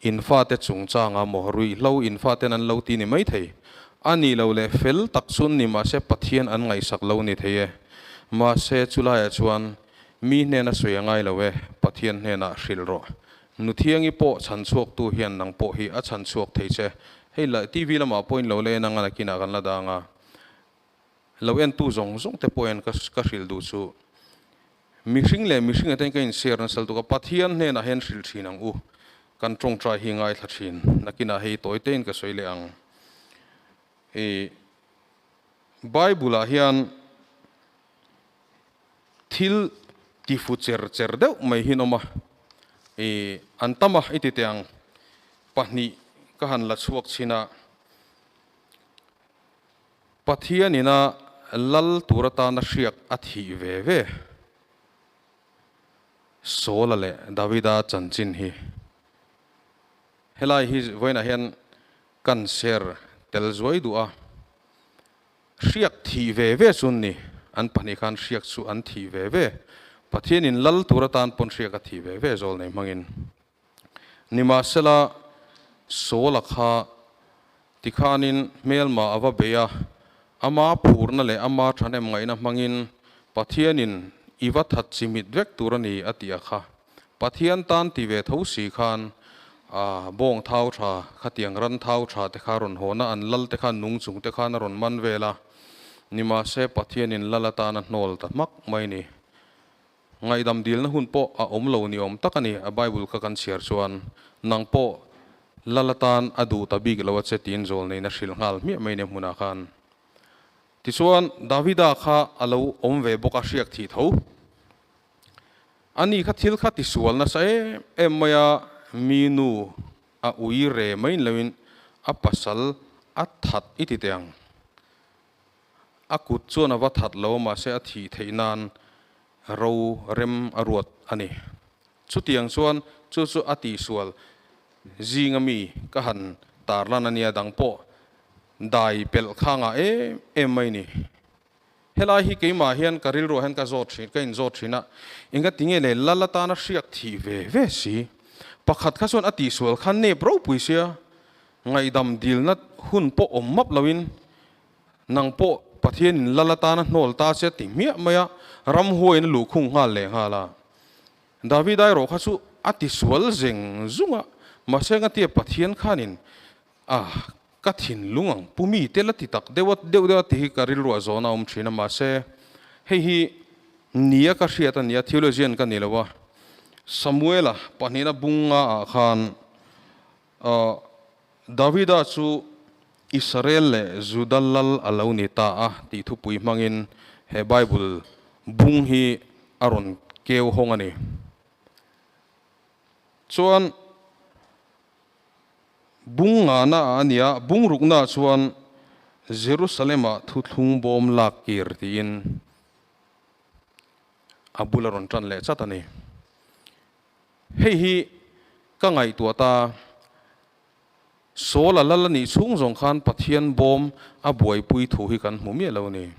Speaker 3: In fate chungchanga maw ruihhlo in faten an lo ti ni mai thei. A nih lo leh fel tak chun ni mahse Pathian an ngaihsak lo ni thei e. Mahse chulaiah chuan mi hnena sawi a ngai lo e, Pathian hnenah hrilh rawh. Nuthiangi pawh chhanchhuaktu hian nang pawh hi a chhanchhuak thei che. Hei la TV lamah pawh in lo la en anga nakinah kan la dang a. Lo entu zawng zawng te pawh hian ka hrilh duh chu mihring leh mihring aten ka inshare nasa lutuk a, Pathian hnenah hian hrilh thin ang u, kan tawngtai hi ngaithla thin, nakinah hei tawi tein ka sawi leh ang. I Bible ah hian thil tifu cher cher deuh mai hi an awm a, i an tam a, i ti teh ang, pahnih ka han la chhuak chhin a. Pathian ina lal tur atana hriak a thih ve ve Saula leh Davida chanchin hi helai hi vawiinah hian kan share tel zuai duh a, hriak thih ve ve chu an ni, an pahnih khan hriak chu an thih ve ve, Pathian in lal tur atan pawn hriak a thih ve ve zawl nei hmangin. Nimahsela, Saula kha tikhanin hmelma a va bei a, ama phurna leh ama thahnem ngaihna hmangin Pathianin i va that chimit vek tur a ni a ti a kha. Pathian tan ti ve tho si khan a bawng thau tha, khatiang ran thau tha te kha rawn hawn a, an lal te kha nung chung te khan a rawn man vel a. Nimahse, Pathianin lal atan a hnawl ta hmak mai ni. Ngaihdam dilna hun pawh a awm lo ni awm tak a ni, a Bible kha kan chhiar chuan nang pawh lal atan a duh ta bik lo a che tiin zawl neiin a hrilh nghal hmiah mai nia hmunah khan. Tichuan Davida kha a lo awm ve bawk a hriak thih tho. Ani kha thil kha tisual nasa em em mai a, mi nu a ui re mai loin a pasal a that i ti teh ang. A kut chuan a va that lo mahse a thih theih nan ro rem a ruat a ni. Chutiang chuan chu chu a tihsual zinga mi ka han tarlan a nia dang pawh dai pelh kha ngah em em mai ni. Helai hi keimah hian ka rilruah hian ka zawt thin ka inzawt thin a, engatinge le lal atana hriak thih ve ve si. Pakhat kha chuan a tihsual kha nep ropui sia ngaihdam dilna hun pawh awm map loin Nang pawh Pathianin lal atana hnawl ta che ti hmiah mai a, ramhuaiin a luhkhung nghal leh nghal a. Davida erawh kha chu a tisual zeng zung a, mahse ngatia Pathian khanin a ka thinlung ang pu mi te la ti tak deuh a deuh deuh a ti hi ka rilruah zawhna a awm thin a, mahse hei hi nia ka hriat a nia, theologian ka ni lo a, Samuela pahnihna bunga ah khan Davida chu Israel leh Juda lal a lo ni ta a tih thupui hmangin he Bible bung hi a rawn keu hawng a ni. Chuan bung ngana ah a ni a, bung rukna ah chuan Jerusalem-ah thuthlung bawm lak kir tiin a bul a rawn tan leh chat a ni. Hei hi ka ngaihtuah ta, Saul a lal a nih chhung zawng khan Pathian bawm a buaipui thu hi kan hmu miah lo a ni.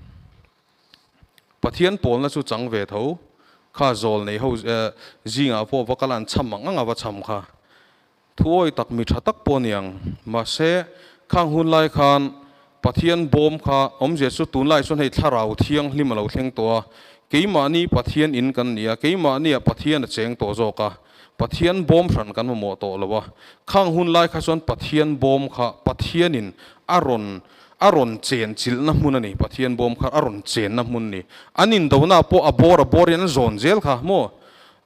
Speaker 3: Pathian pawlna chu chang ve tho, kha zawl nei ho zingah pawh va kal an cham ang ang a va cham kha. Thuawi tak mi tha tak pawh a ni ang. Mahse, khang hun lai khan Pathian bawm kha awmzia chu tunlai chuan hei thlarau thianghlim a lo thleng tawh a, keimahni Pathian in kan ni a, keimahniah Pathian a cheng tawh zawk a, Pathian bawm hran kan mamawh tawh lo a. Khang hun lai kha chuan Pathian bawm kha Pathianin a rawn a rawn chen chilhna hmun a ni, Pathian bawm kha a rawn chenna hmun a ni. An indona pawh a bawr a bawrin an zawn zel kha maw?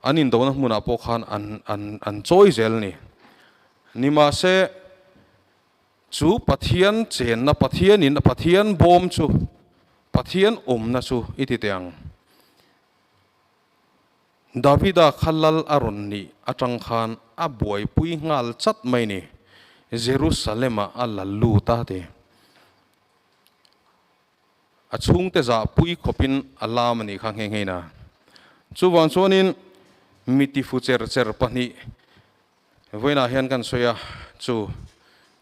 Speaker 3: An indona hmunah pawh khan an an an chawi zel a ni. Nimahse, chu Pathian chenna, Pathianin Pathian bawm chu, Pathian awmna chu i ti teh ang. Davida kha lal a rawn nih atang khan a buaipui nghal chat mai ni. Jerusalem-ah a la lut a ti. A chhungte zahpui khawpin a lam a nih kha nghe nghe na. Chuvang chuanin mi tifu cher cher pahnih vawiinah hian kan sawi a, chu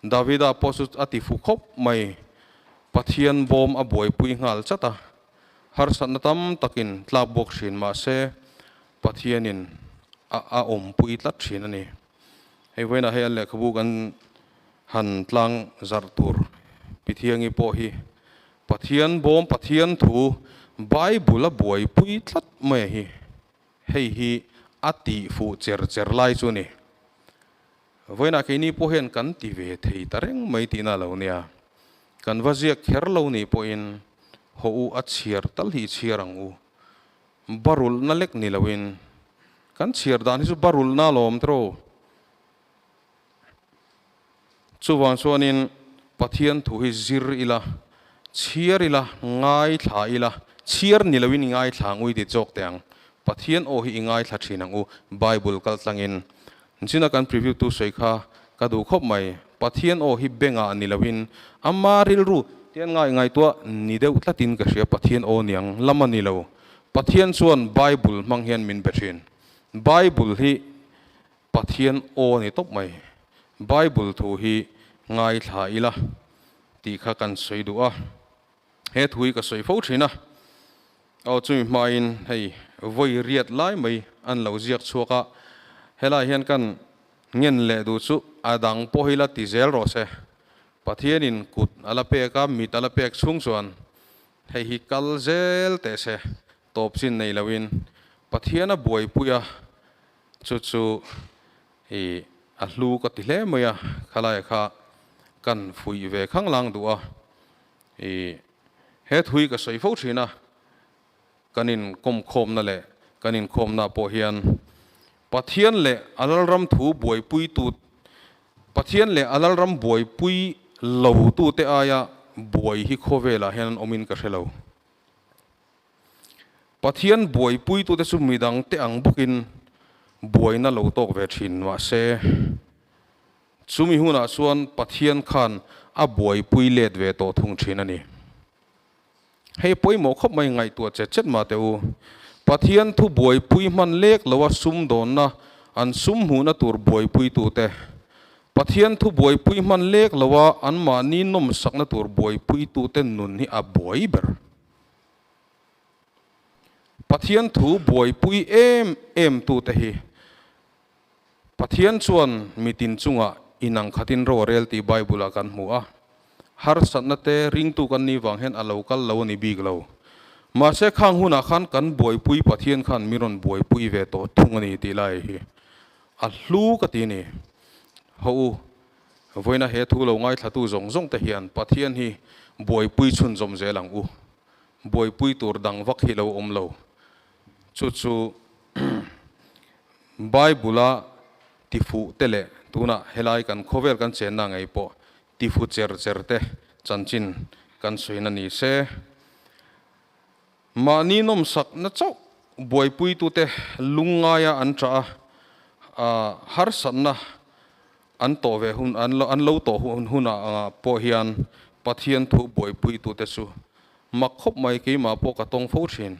Speaker 3: Davida pawh chu a tifu khawp mai, Pathian bawm a buaipui nghal chat a, harsatna tam takin tlak bawk thin mahse Pathianin a a awmpui tlat thin a ni. Hei vawiinah hei a lehkhabu kan han tlang zarh tur Pithiangi pawh hi Pathian bawm Pathian thu Bible a buaipui tlat mai a hi. Hei hi a tih fuh cher cher lai chu a ni. Vawiinah keini pawh hian kan ti ve thei ta reng mai tihna a lo nia. Kan va ziak kher lo nih pawhin haw u a chhiar tal hi i chhiar ang u. Barulhna lek ni loin kan chhiar dan hi chu barulhna alawm tiraw. Chuvang chuanin Pathian thu hi zir ila, chhiar ila, ngaithla ila, chhiar ni loin i ngaithla ang u i ti chawk teh ang. Pathian aw hi i ngaithla thin ang u Bible kal tlangin. China kan preview tu sawi kha ka duh khawp mai. Pathian aw hi bengah ni loin ama rilru tian ngai ngaihtuah ni deuh tlatin ka hria Pathian aw niang lam a ni lo. Pathian chuan Bible hmang hian min be thin. Bible hi Pathian aw a ni tawp mai. Bible thu hi ngaithla ila tih kha kan sawi duh a. He thu hi ka sawi fo thin a. Aw chumi hmain hei vawi riat lai mai an lo ziak chhuak a. Helai hian kan ngen leh duh chu a dang pawh hi la ti zel rawh se. Pathianin kut a la pek a, mit a la pek chhung chuan hei hi kal zel teh se. Tawp chin nei loin Pathian a buaipui a, chu chu i a hlu ka ti hle mai a, khalai kha kan fuih ve khanglang duh a, i he thui ka sawi fo thin a, kan inkawmkhawmna leh kan inkhawmna pawh hian Pathian leh a Lalram thu buaipuitu Pathian leh a Lalram buaipui lo tute aia buai hi khawvelah hian an awmin ka hre lo. Pathian buaipuitute chu midang te ang bawkin buaina lo tawk ve thin mahse, chumi hunah chuan Pathian khan a buaipui let ve tawh thung thin a ni. Hei pawimawh khawp mai ngaihtuah chet chet mah teh u. Pathian thu buaipui hman lek loa sumdawnna an sum hmuhna tur buaipuitute, Pathian thu buaipui hman lek loa anmahni nawmsakna tur buaipuitute nun hi a buai ber. Pathian thu buaipui em em tute hi Pathian chuan mitin chungah inang khatin ro a rel tih Bible ah kan hmu a. Harsatna te ringtu kan nih vang hian a lo kal lo a ni bik lo. Mahse khang hunah khan kan buaipui Pathian khan min rawn buaipui ve tawh thung a ni tih lai hi a hlu ka ti a ni. Haw u, Vawiina he thu lo ngaithlatu zawng zawng te hian Pathian hi buaipui chhunzawm zel ang u. Buaipui tur dang vak hi lo awm lo. Chu chu Bible-a tifuh te leh tunah helai kan khawvel kan chenna ngei pawh tifu cher cher te chanchin kan sawina ni se. Mahni nawmsakna chauh buaipuitute lungngaia an ṭah a, harsatna an tawh ve hun, an lo tawh hun hunah pawh hian Pathian thu buaipuitute chu mak khawp mai keimah pawh ka tawng fo ṭhin.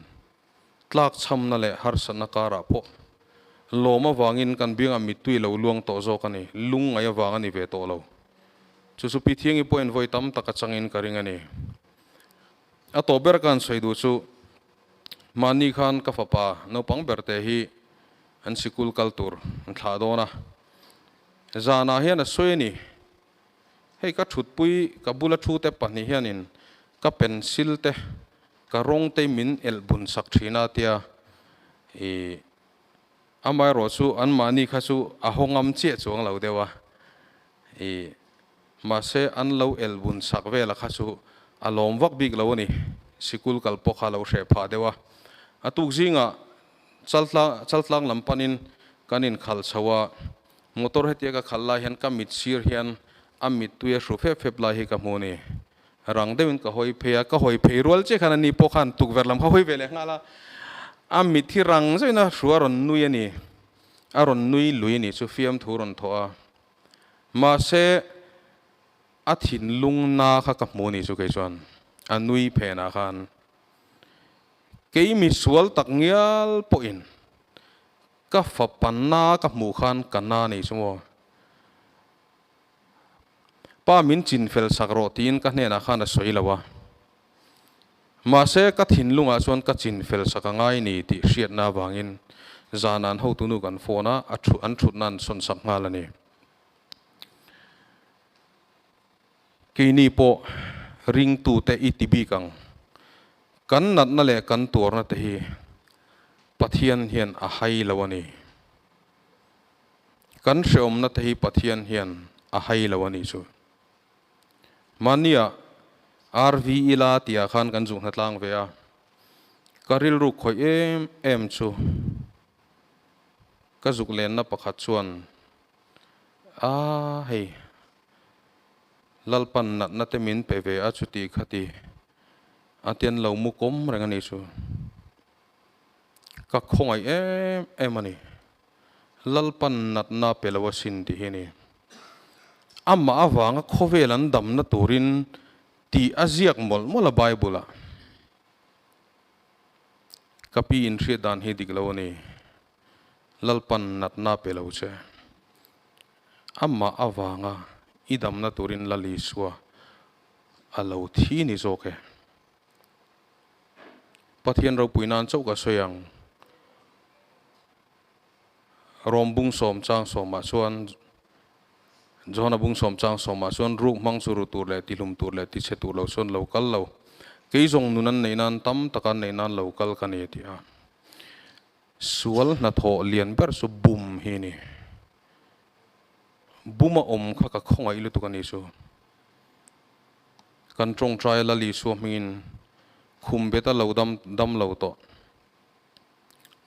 Speaker 3: Tlakchhamna leh harsatna karah pawh. Lawm avangin kan biangah mittui lo luang tawh zawk a ni, lungngaih avang a ni ve tawh lo. Chu chu Pi Thiangi pawhin vawi tam tak a changin ka ring a ni. A tawh ber ka han sawi duh chu, mahni khan ka fapa naupang ber te hi an sikul kal tur an thlah dawn a, zanah hian a sawi a ni. Hei ka thutpui ka bula thu te pahnih hianin ka pencil te ka rawng te min elh bun sak thin a tia i amaherawh chu anmahni kha chu a haw ngam chiah chuang lo deuh a i mahse an lo elh bun sak vela kha chu a lawm vak bik lo a ni sikul kal pawh kha a lo hreh phah deuh a a tuk zingah chaltlang chaltlang lam panin kan inkhalh chho a. Motor hetia ka khalh lai hian ka mit sir hian a mittui a hru fep fep lai hi ka hmu ni. Rang deuhin ka hawi phei a, ka hawi phei rual chiah khan ani pawh khan tukverh lam kha hawi ve leh nghal a, a mit hi rang zeuhin a hru a rawn nui a ni, a rawn nui lui ni chu fiamthu rawn thawh a. Mahse a thinlung na kha ka hmu ni chu kei chuan a nui phenah khan kei misual tak ngial pawhin Ka fapa na ka hmuh khan ka na nei chu maw? Pa min chin fel sak rawh tiin ka hnenah khan a sawi lo a. Mahse ka thinlungah chuan ka chin fel sak a ngai ni tih hriatna avangin zana an hotunu kan phone a, a thu an thutna an sawn sak nghal a ni. Keini pawh ringtute i ti bik ang. Kan natna leh kan tuarna te hi Pathian hian a hai lo a ni. Kan hreawmna te hi Pathian hian a hai lo a ni chu. Mahnia RV ila tihah khan kan zuhna tlang ve a, ka rilru khawih em em chu ka zuk lenna pakhat chuan a hei Lalpan natna te min pe ve a chuti khati a tian lo mu kawm reng a ni chu. Ka khawngaih em em a ni. Lalpan natna pe lo asin tih hi a ni. Amah avanga khawvel an damna turin tih a ziak mawlh mawlh a Bible ah. Ka pi inhriat dan hi dik lo a ni. Lalpan natna pe lo che. Amah avanga i damna turin Lal Isua a lo thi ni zawk e. Pathian ropui nan chauh ka sawi ang. Rom bung sawm chang sawmah chuan Johna bung sawm chang sawmah chuan ruk hmang chu ru tur leh tihlum tur leh tichhe tur lo chuan lo kal lo. Kei zawng nun an neih nan tam taka an neih nan lo kal ka ni a ti a. Sual hnathawh lian ber chu bum hi a ni. Buma awm kha ka khawngaih lutuk a ni chu. Kan tawngtai Lal Isua hmingin khum beta lo dam dam lo tawh.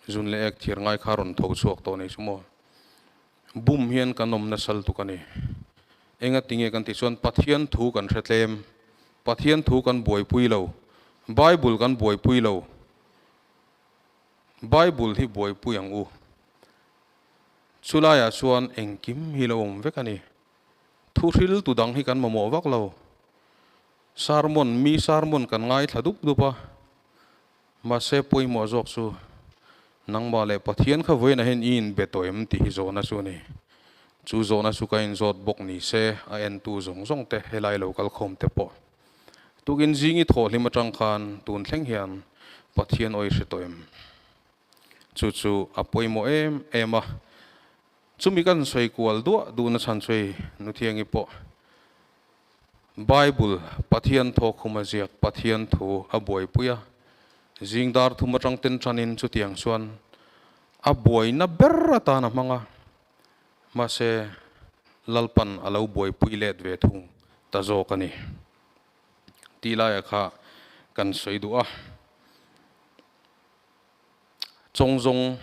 Speaker 3: Zun leh ek thir ngai kha rawn tho chhuak tawh a ni chu maw. Bum hian kan awm nasa lutuk a ni. Enga tinge kan tih chuan Pathian thu kan hre tlem, Pathian thu kan buaipui lo, Bible kan buaipui lo. Bible hi buaipui ang u. Chulaiah chuan engkim hi lo awm vek a ni. Thuhril tu dang hi kan mamawh vak lo. Sermon, mi sermon kan ngaithla dup dup a. Mahse pawimawh zawk chu nangmah leh Pathian kha vawiinah hian i inbe tawh em tih hi zawhna chu a ni. Chu zawhna chu ka inzawt bawk ni se a entu zawng zawng te helai lo kal khawm te pawh. Tukin zingi thawhhlim atang khan tun thleng hian Pathian awi hre tawh em? Chu chu a pawimawh em em a. Chumi kan sawi kual duah duhna chhan chu hei Nuthiangi pawh Bible Pathian thawkkhum a ziak Pathian thu a buaipui a, zing dar thum atang ten tanin chutiang chuan a buaina ber atan a hmang a, mahse Lalpan a lo buaipui let ve thung ta zawk a ni tih laia kha kan sawi duh a. Chawngzawng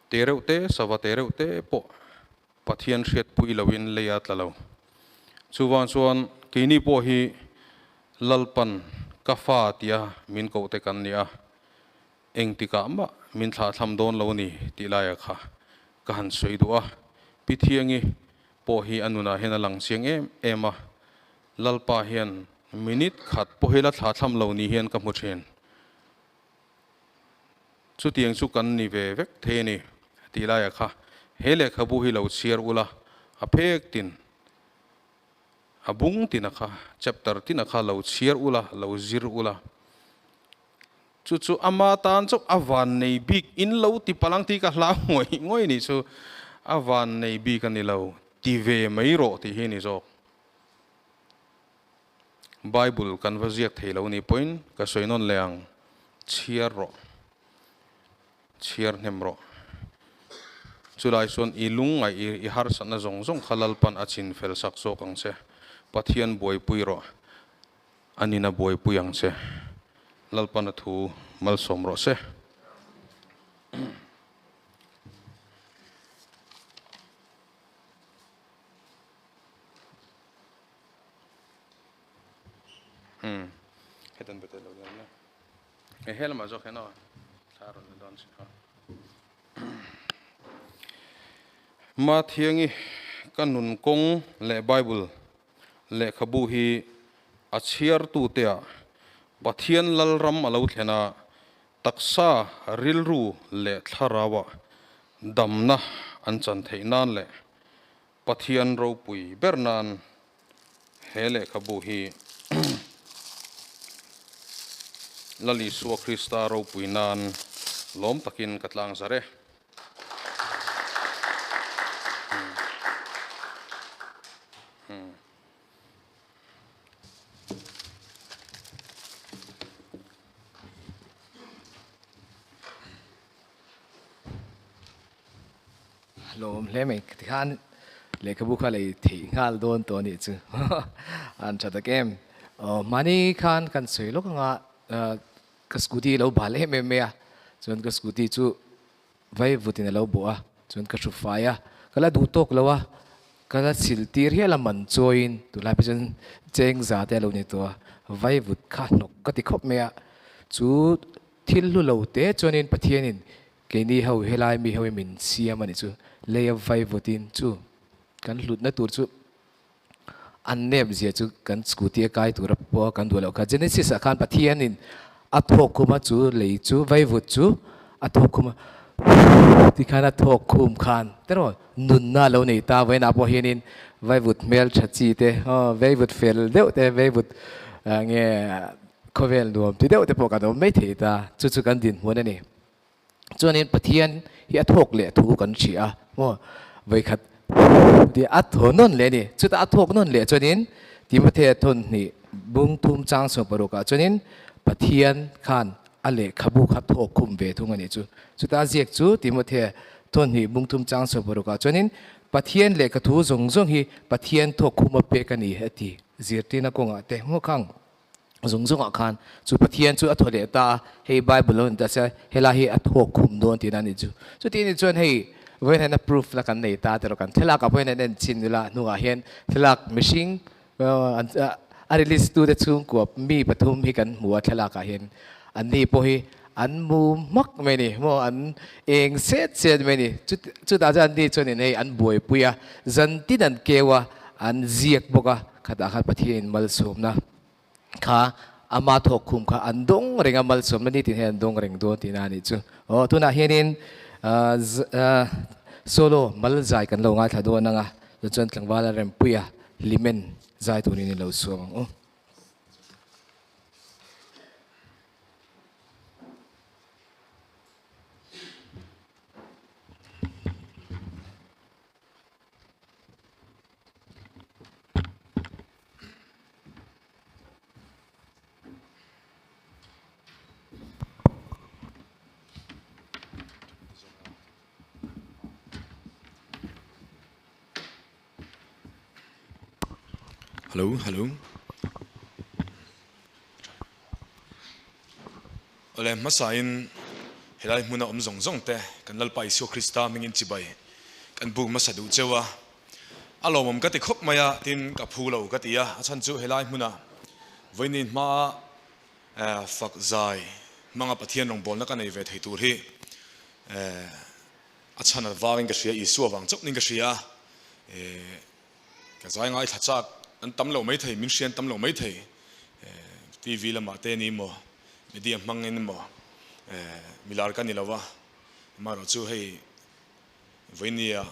Speaker 3: te reuh te, sava te reuh te pawh Pathian hriatpui loin lei a tla lo. Chuvang chuan keini pawh hi Lalpan ka fa tia min koh te kan ni a, engtikah mah min thlahthlam dawn lo ni tih laia kha ka han sawi duh a. Pi Thiangi pawh hi a nunah hian a lang chiang em em a, Lalpa hian minute khat pawh hi la thlahthlam lo ni hian ka hmu thin. Chutiang chu kan ni ve vek thei a ni. tih laiah kha he lehkhabu hi lo chhiar ula a phek tin a bung tina kha chapter tina kha lo chhiar ula lo zir ula chu chu ama tan chauh a van nei bik in lo ti palang tih ka hlau ngawih ngawih nih chu a van nei bik a ni lo ti ve mai rawh tih hi a ni zawk. Bible kan va ziak thei lo ni pawhin ka sawi nawn leh ang, chhiar rawh, chhiar hnem rawh. Chulai chuan i lungngaih i harsatna zawng zawng kha Lalpan a chin fel sak zawk ang che. Pathian buaipui rawh, a nina buaipui ang che. Lalpan a thu malsawm rawh se. Hetan bete lo lian na. E he lamah zawk hian aw thla rawn la dawn si kha. Ma thiangi ka nun kawng leh Bible lehkhabu hi a chhiartute ah Pathian Lalram a lo thlen a, taksa, rilru leh thlarau ah damna an chan theih nan leh Pathian ropui ber nan he lehkhabu hi Lal Isua Krista ropui nan lawm takin ka tlang zar e.
Speaker 1: Lawm hle mai tikhan lehkhabu kha lei theih nghal dawn tawh anih chu an tha tak em. Mahni khan kan sawi lawk anga ka scooty lo bal em em mai a, chuan ka scooty chu vai vutin a lo bawh a, chuan ka hru fai a, ka la duh tawk lo a, ka la chhil tir hial a man chawiin tunlai phei chuan cheng za te a lo ni tawh a, vai vut kha hnawk ka ti khawp mai a, chu thil hlu lo te chuanin Pathianin Keini ho helai mi ho hi min siam a nih chu, lei a vai vawtin chu kan hlutna tur chu an nep zia chu kan scooty a kai tura pawh kan duh loh kha. Genesis ah khan Pathianin a thawk khum a chu lei chu vaivut chu a thawk khum a ti khan a thawk khum khan tiraw nunna a lo nei ta vawiinah pawh hianin vaivut hmel tha chi te aw vaivut fel deuh te vaivut nge khawvel nuam ti deuh te pawh kan awm mai thei ta chu chu kan dinhmun a ni. Chuanin Pathian hi a thawk leh thu kan hria a, maw? Vawikhat tih a thaw nawn leh a ni. Chutah a thawk nawn leh chuanin Timothea thawn hnih bung thum chang sawm parukah chuanin Pathian khan a lehkhabu kha thawk khum ve thung a nih chu. Chutah a ziak chu Timothea thawn hnih bung thum chang sawm parukah chuanin Pathian lehkha thu zawng zawng hi Pathian thawk khuma pek a ni a ti. Zirtirna kawngah te maw khang? Zung zungah khan chu Pathian chu a thaw leh ta a, hei Bible lo ni ta se helai hi a thawk khum dawn tihna a ni chu. Chuti ni chuan hei vawiin hian a proof na kan nei ta tiraw kan thlalak ah pawh hian an en chin ila hnungah hian thlalak mihring a release tu te chhungkua mi pathum hi kan hmu a thlalak ah hian an ni pawh hi an mu hmak mai a ni maw an eng set set mai a ni chutah chuan an ni chuanin hei an buaipui a zan tin an keu a an ziak bawk a khatah khan Pathianin malsawmna Kha ama thawk khum kha an dawng reng a, malsawmna ni tin hian an dawng reng dawn tihna a nih chu. Aw, tunah hianin solo mal zai kan lo ngaithla dawn ang a, chuan tlangval a rempui a, hlimen zai turin i lo suam ang u.
Speaker 2: Hello, hello. Ole hmasain helai hmuna awm zawng zawng te kan Lalpa Isua Krista hmingin chibai kan buk hmasa duh cheu a. A lawmawm ka ti khawp mai a, tin ka phu lo ka ti a, a chhan chu helai hmuna vawiin hmaa fak zai hmanga Pathian rawngbawlna ka nei ve thei tur hi a chhan a vangin ka hria, Isua vang chauh niin ka hria a, ka zai ngaithla chak an tam lo maithei, min hria an tam lo maithei, TV lamah te ni maw, media hmangin maw, milar ka ni lo a, amaherawhchu hei.
Speaker 4: Vawinia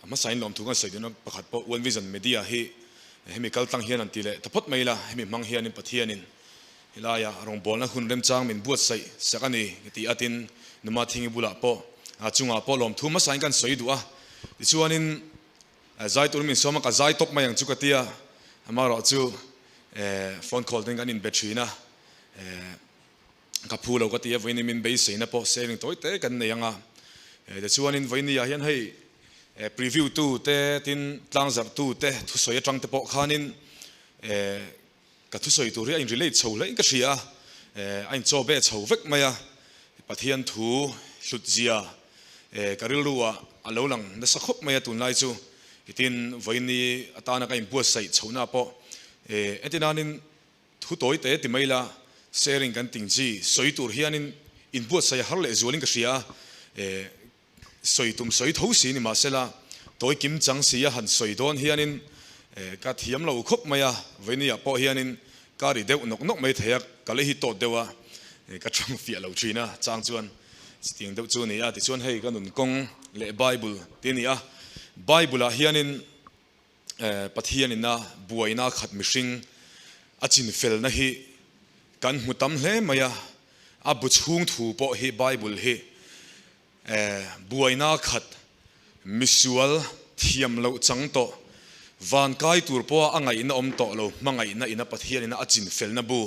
Speaker 4: a hmasain lawmthu kan sawi duhna pakhat pawh One Vision Media hi hemi kal tlang hian an ti leh ta phawt mai la, hemi hmang hianin Pathianin helaia rawngbawlna hun remchang min buatsaih sak a ni ti atin Numa Thingi bulah pawh chungah pawh lawmthu hmasain kan sawi duh a. Tichuanin zai tur min sawm a, ka zai tawp mai ang chu ka ti a, amaherawhchu phone call ten kan inbe thin a. Ka phu lo ka ti a, vawiin min beiseina pawh saving tawi te kan nei ang a. Tichuanin vawiin ah hian hei preview tu te tin tlangzarh tu te thusawi atang te pawh khanin ka thusawi tur hi a in relate chho hle in ka hria a, a in chaw be chho vek mai a. Pathian thu hlut zia ka rilru ah a lo lang nasa khawp mai a tunlai chu. Tin vawiin atana ka inbuatsaih chhohna pawh entirnanin Thu tawi te ti mai la, sharing kan ting chi sawi tur hianin inbuatsaih a har leh zualin ka hria a, eh, sawi tum sawi tho si ni mahsela tawi kim chang si a han sawi dawn hianin eh, ka thiam lo khawp mai a, vawinia pawh hianin ka ri deuh nawk nawk mai thei a, ka lei hi tawt deuh a, eh, ka tang fiah lo thin a, chang chuan chutiang deuh chu a ni a, tichuan hei ka nun kawng leh Bible ti a ni a, Bible ah hianin Pathianina buaina khat mihring a chinfelna hi kan hmu tam hle mai a, a bu chhung thu pawh hi Bible hi buaina khat misual thiam loh chang tawh van kai tur pawha a ngaihna awm tawh lo hmangaihna ina Pathianina a chinfelna bu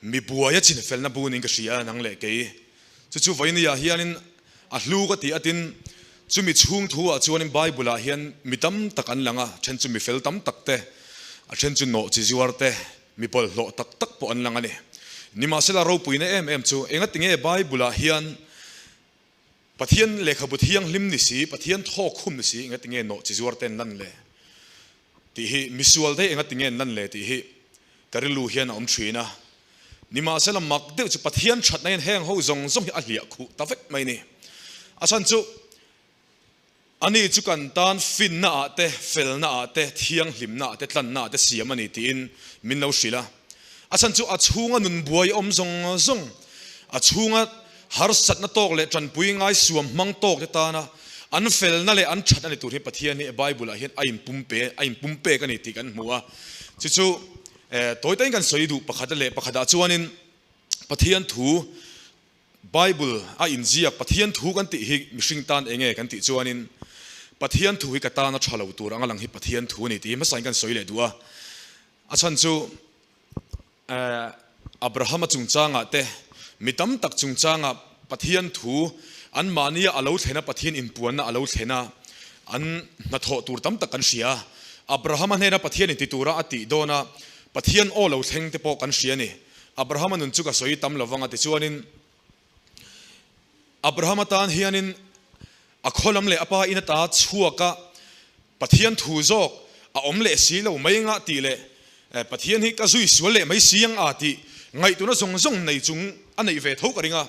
Speaker 4: mi buai a chinfelna bu niin ka hria a nang leh kei Chu chu vawinia hianin a hlu ka ti atin chumi chhung thu ah chuanin Bible ah hian mi tam tak an lang a, then chu mi fel tam tak te, a then chu nawh chi zuar te, mi bawlhhlawh tak tak pawh an lang a ni. Nimahsela ropuina em em chu engati nge Bible ah hian Pathian lehkhabu thianghlim ni si, Pathian thawk khum ni si engati nge nawh chi zuar te an lan le tih hi, misual te engati nge an lan le tih hi ka rilru hian a awm thin a. Nimahsela mak deuh chu Pathian thatna hian heng ho zawng zawng hi a hliah khuh ta vek mai ni. A chhan chu ani chu kan tan finna ah te, felna ah te, thianghlimna ah te, tlanna ah te siam a ni tiin min lo hrilh a. A chhan chu a chhunga nun buai awm zawng zawng, a chhunga harsatna tawk leh tanpui ngai suam hmang tawk te tana an felna leh an thatna ni tur hi Pathian hi Bible ah hian a inpumpe a inpumpek a ni tih kan hmu a. Chu chu Tawi tain kan sawi duh pakhat leh pakhatah chuanin Pathian thu Bible a inziak Pathian thu kan tih hi mihring tan eng nge kan tih chuanin Pathian thu hi ka tana tha lo tur anga lang hi Pathian thu a ni tih hi hmasain kan sawi leh duh a. A chhan chu Abrahama chungchangah te mi tam tak chungchangah Pathian thu anmahnia a lo thlen a Pathian inpuanna a lo thlen a an hnathawh tur tam tak kan hria a. Abrahama hnena Pathian inti tura a tih dawn a, Pathian aw lo thleng te pawh kan hria a ni. Abrahama nun chu ka sawi tam lo vang a tichuanin Abrahama tan hianin a khaw lam leh a pa in ata chhuak a, Pathian thu zawk a awm leh si lo mai anga tih leh Pathian hi ka zui sual leh mai si ang a tih ngaihtuahna zawng zawng nei chung a neih ve tho ka ring a.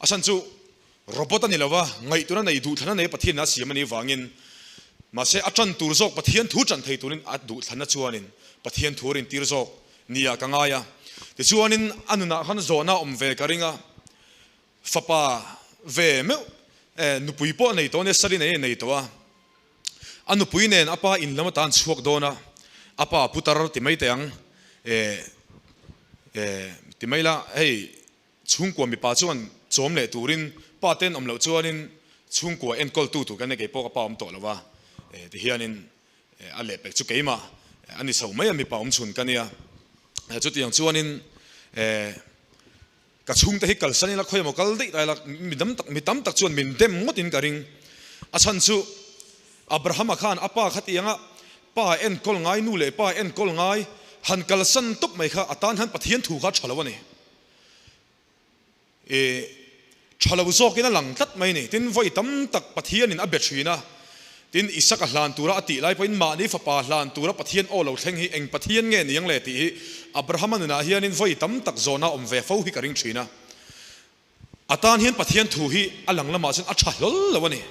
Speaker 4: A chhan chu Robot a ni lo a, ngaihtuahna nei duhthlanna nei Pathian a siam a nih vangin, mahse a tan tur zawk Pathian thu tan thei turin a duhthlanna chuanin Pathian thu a rintir zawk nia ka ngai a. Tichuanin a nunah khan zawhna a awm ve ka ring a, fapa ve meuh nupui pawh a nei tawh a nia, sali nei a nei tawh a, a nupui nen a pa in lam atan chhuak dawn a, a pa putar ti mai teh ang, ti mai la hei Chhungkua mipa chuan chawm leh turin pa ten awm loh chuanin chhungkua enkawltu tur kan nei kei pawh ka pa awm tawh lo a, ti hianin a lehpek chu keimah a ni chho mai a mipa awm chhun ka nia. Chutiang chuanin ka chhungte hi kalsan ila khawi emaw kal daih ta ila mi dam tak mi tam tak chuan min dem ngawtin ka ring. A chhan chu Abrahama khan a pa khatianga pa enkawl ngai nu leh pa enkawl ngai han kalsan tawp mai kha a tan hian Pathian thu kha a tha lo a ni. I tha lo zawkin a lang tlat mai ni. Tin, vawi tam tak Pathianin a be thin a, tin, Isaka hlan tura a tih lai pawhin mahni fapa hlan tura Pathian aw lo thleng hi eng Pathian nge ni ang le tih hi Abrahama nunah hianin vawi tam tak zawhna awm ve fo hi ka ring thin a. A tan hian Pathian thu hi a lang lamah chuan a tha hlawl lo a ni.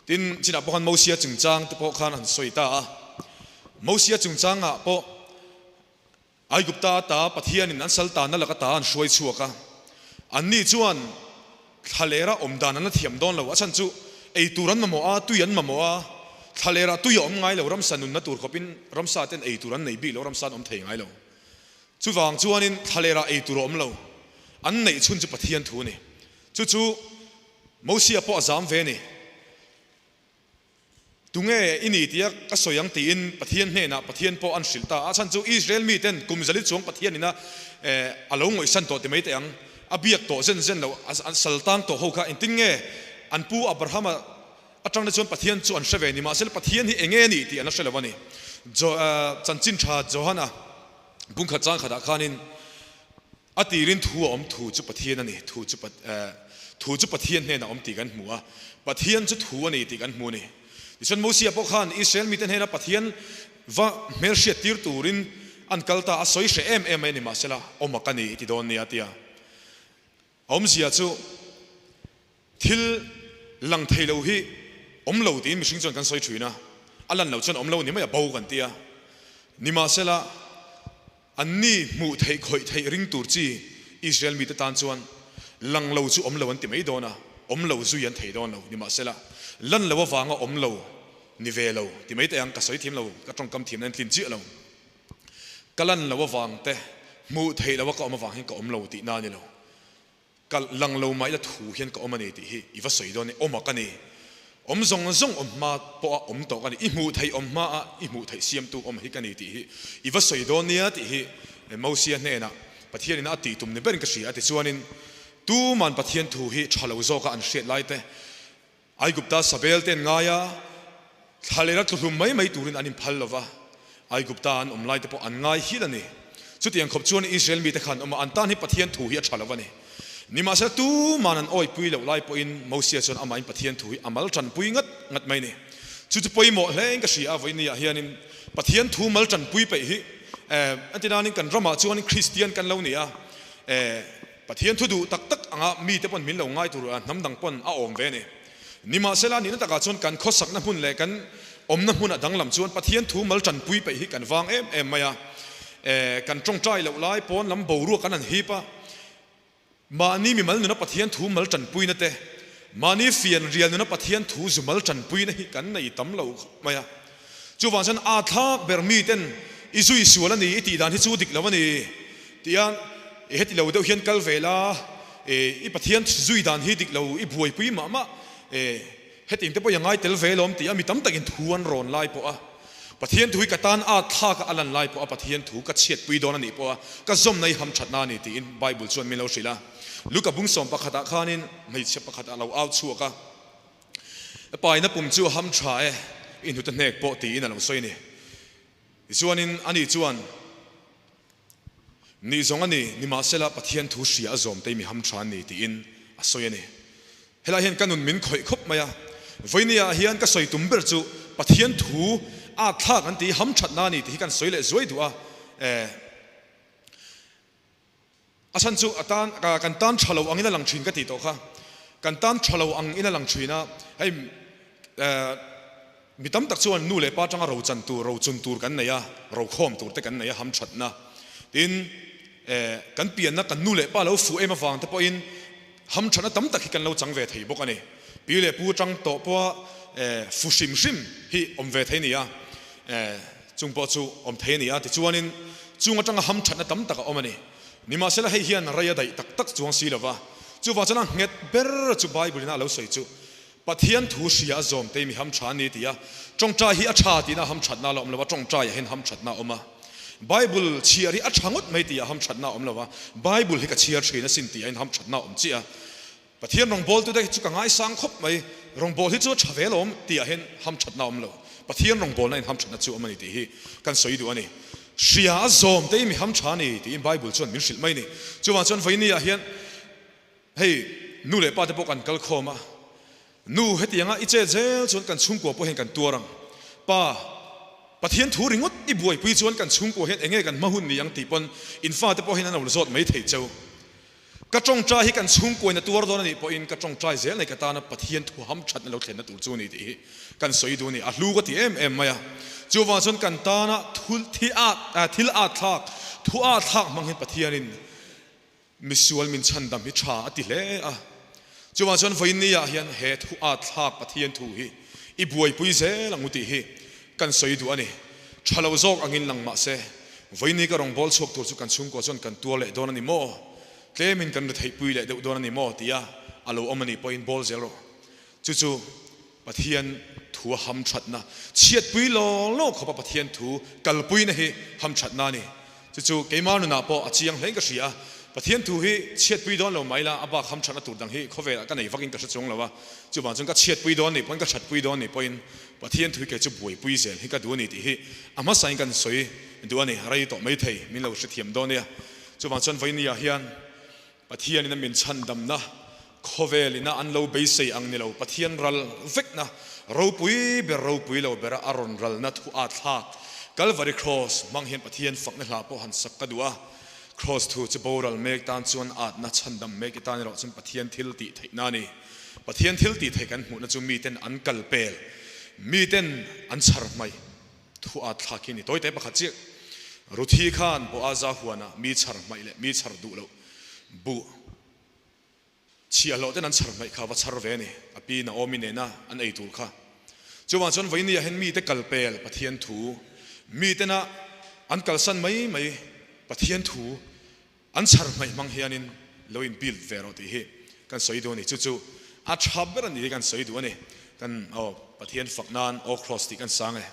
Speaker 4: Tin, chinah pawh khan Mosia chungchang te pawh khan an sawi ta a. Mosia chungchangah pawh Aigupta ata Pathianin an saltanna laka ta an hruai chhuak a, anni chuan Thlalera awm dan an la thiam dawn lo. A chhan chu ei tur an mamawh a, tui an mamawh a. Thlalera tui a awm ngai lo, ramsa nunna tur khawpin ramsa ten ei tur an nei bik lo, ramsa an awm thei ngai lo. Chuvang chuanin thlalera ei tur a awm lo. An neih chhun chu Pathian thu a ni. Chu chu Mosia pawh a zam ve a ni. Tunge i ni tia ka sawi ang tiin Pathian hnenah Pathian pawh an hrilh ta a. A chhan chu Israel miten kum zali chuang Pathian ina a lo ngawihsan tawh ti mai teh ang. A biak tawh zen zen lo, a sal tang tawh ho kha engtin nge an pu Abrahama atang te chuan Pathian chu an hre ve ni. Mahse Pathian hi enge a nih tih an la hre lo a ni. Chanchin tha Johana bungkhat chang khatah khanin A tirin thu a awm, thu chu Pathian a ni, thu chu thu chu Pathian hnenah a awm tih kan hmu a, Pathian chu thu a ni tih kan hmu a ni. Tichuan Mosia pawh khan Israel mite hnena Pathian va hmelhriat tir turin an kal ta, a sawi hreh em em mai a ni, mahsela awm a ka ni i ti dawn nia a ti a. A awmzia chu thil lang thei lo hi awm lo tiin mihring chuan kan sawi thin a, a lan loh chuan awm lo ni mai a bo kan ti a. Nimahsela Anni hmuh theih khawih theih ring tur chi Israel mite tan chuan lang lo chu awm lo an ti mai dawn a, awm lo zui an thei dawn lo. Nimahsela, lan lo avanga awm lo ni ve lo ti mai teh ang, ka sawi thiam lo, ka tawngkam thiamna in tlin chiah lo. Ka lan lo avang te, hmuh theih loa ka awm avang hian ka awm lo tihna a ni lo. Ka lang lo mah ila thu hian ka awm a ni tih hi i va sawi dawn e, awm a ka ni. Awm zawng zawng awm hma pawha awm tawh ka ni, i hmuh theih awm hma a i hmuh theih siamtu awm hi ka ni tih hi i va sawi dawn nia tih hi Mosia hnenah Pathianin a tih tum ni berin ka hria a tichuanin tuman Pathian thu hi tha lo zawka an hriat lai te Aigupta Sabel te an ngai a, thlalera tluhlum mai mai turin an inphal lo va, Aigupta an awm laite pawh an ngai hial a ni. Chutiang khawp chuan Israel mite khan awm a, an tan hi Pathian thu hi a tha lo a ni. Nimahsela tuman an awipui loh lai pawhin Mosia chuan amahin Pathian thu hi a mal tanpui ngat ngat mai a ni. Chu chu pawimawh hlein ka hria a, vawinia hianin Pathian thu mal tanpui peih hi eh anti nanin kan ramah chuanin Kristian kan lo ni a, eh Pathian thu duh tak tak anga mite pawn min lo ngai tur a hnam dang pawn a awm ve a ni. Nimahsela nihna takah chuan kan khawsakna hmun leh kan awmna hmun a danglam chuan Pathian thu mal tanpui peih hi kan vang em em mai a. E, kan tawngtai loh lai pawn lam boruak kan han hip a, mahni mimal nuna Pathian thu mal tanpuina te, mahni fian rial nuna Pathian thu zu mal tanpuina hi kan nei tam lo khawp mai a. Chuvang chuan a thlak ber miten i zui sual a ni, i tih dan hi chu dik lo a ni tia i heti lo deuh hian kal ve la, i Pathian zui dan hi dik lo, i buaipui mah mah, heti te pawh i ngai tel ve lawm tia mi tam takin thu an rawn lai pawh a, Pathian thu hi ka tan a thlak a lan lai pawh a Pathian thu ka chhiatpui dawn a nih pawh a ka zawmna i hamthatna a ni tiin Bible chuan min lo hrilh a. Luka bung sawm pakhatah khanin hmeichhe pakhat a lo au chhuak a. Paina pum chu a ham tha e, i hnute hnek pawh tiin a lo sawi a ni. Tichuanin ani chuan, Nih zawng a ni, nimahsela Pathian thu hria a zawm te mi ham tha an ni tiin a sawi a ni. Helai hian ka nun min khawih khawp mai a, vawinia hian ka sawi tum ber chu Pathian thu a thlak an tih ham thatna a ni tih hi kan sawi leh zuai duh a, e. A chhan chu a tan kan tan tha lo angin a lang thin ka tih tawh kha. Kan tan tha lo angin a lang thin a, hei mi tam tak chuan nu leh pa atanga ro chan tur, ro chun tur kan nei a, ro khawm tur te kan nei a, ham thatna. Tin, kan pianna kan nu leh pa lo fuh em avang te pawhin ham thatna tam tak hi kan lo chang ve thei bawk a ni. Pi leh pu atang tawh pawha fu hrim hrim hi awm ve thei a ni a. Chung pawh chu awm thei a ni a, tichuanin chung atanga hamthatna tam tak a awm a ni. Nimahsela hei hian rei a daih tak tak chuang si lova, chuvang chuan a nghet ber chu Bible-in a lo sawi chu Pathian thu hria a zawm tei mi hamtha a ni ti a, tawngtai hi a tha tihna hamthatna a la awm lo a, tawngtaiah hian hamthatna a awm a. Bible chhiar hi a tha ngawt mai tihah hamthatna a awm lo a, Bible hi ka chhiar thin asin tihah hian hamthatna a awm chiah a. Pathian rawngbawltute hi chu ka ngaisang khawp mai, rawngbâwl hi chu a ṭha ve alawm tihah hian hamṭhatna a awm lo. Pathian rawngbâwlna in hamṭhatna chu a awm a ni tih hi kan sawi duh a ni. Hria a zawm te hi mi hamṭha a ni tiin Bible chuan min hrilh mai a ni. Chuvang chuan vawinia hian hei nu leh pa te pawh kan kal khawm a, nu hetianga i chet zel chuan kan chhungkua pawh hian kan tuar ang, pa Pathian thu ringawt i buaipui chuan kan chhungkua hian enge kan hma hun ni ang tih pawn in fate pawh hian an lo zawt mai thei cheu. Ka tawngtai hi kan chhungkuain a tuar dawn a nih pawhin ka tawngtai zel nei ka tana Pathian thu ham thatna lo thlenna tur chu a ni tih hi kan sawi duh a ni. A hlu ka ti em em mai a. Chuvang chuan kan tana thul thi at thil at thlak thu at thlak hmang hian Pathianin misual min chhandam hi tha a ti hle a. Chuvang chuan vawiin ni ah hian he thu at thlak Pathian thu hi i buaipui zel ang u tih hi kan sawi duh a ni. Tha lo zawk angin lang mah se, vawiin ni ka rawngbâwl chhuak tur chu kan chhungkua chuan kan tuar leh dawn a ni maw? Tlemin kan retheihpui leh deuh dawn a ni maw? tia a lo awm a nih pawhin bawl zel rawh. Chu chu Pathian thu a hamthatna, chhiatpui law law khawpa Pathian thu kalpuina hi hamthatna a ni. Chu chu keimah nunah pawh a chiang hlein ka hria a, Pathian thu hi chhiatpui dawn lo mai la, a bak hamthatna tur dang hi khawvelah ka nei vakin ka hre chuang lo a, chuvang chuan ka chhiatpui dawn nih pawhin ka thatpui dawn nih pawhin Pathian thu hi kei chu buaipui zel hi ka duh a ni tih hi a hmasain kan sawi duh a ni, rei tawh maithei min lo hrethiam dawn nia. Chuvang chuan vawinia hian Pathianin a min chhandamna, khawvelina an lo beisei ang ni lo, Pathian ral vekna, ropui ber ropui lo bera a rawn ralna thu a thlak. Kalvari Kraws hmang hian Pathian fakna hla pawh han sak ka duh a. Kraws thu chu boral mek tan chuan atna chhandam mek i tan erawh chuan Pathian thil tih theihna a ni. Pathian thil tih theih kan hmuhna chu miten an kal pel, miten an chhar hmaih thu a thlak hi a ni. Tawite pakhat chiah, Ruthi khan Boaza huanah mi chhar hmaih leh mi chhar duh loh buh chhiahhlawh ten an chhar hmaih kha va chhar ve a ni, a pi Naomi nena an ei tur kha. Chuvang chuan vawinia hian mite kal pel Pathian thu, mitena an kalsan mai mai Pathian thu an chhar hmaih hmang hianin lo in build ve rawh tih hi kan sawi duh a ni. Chu chu a tha ber a ni hi kan sawi duh a ni. Kan aw Pathian fak nan aw cross tih kan sang e.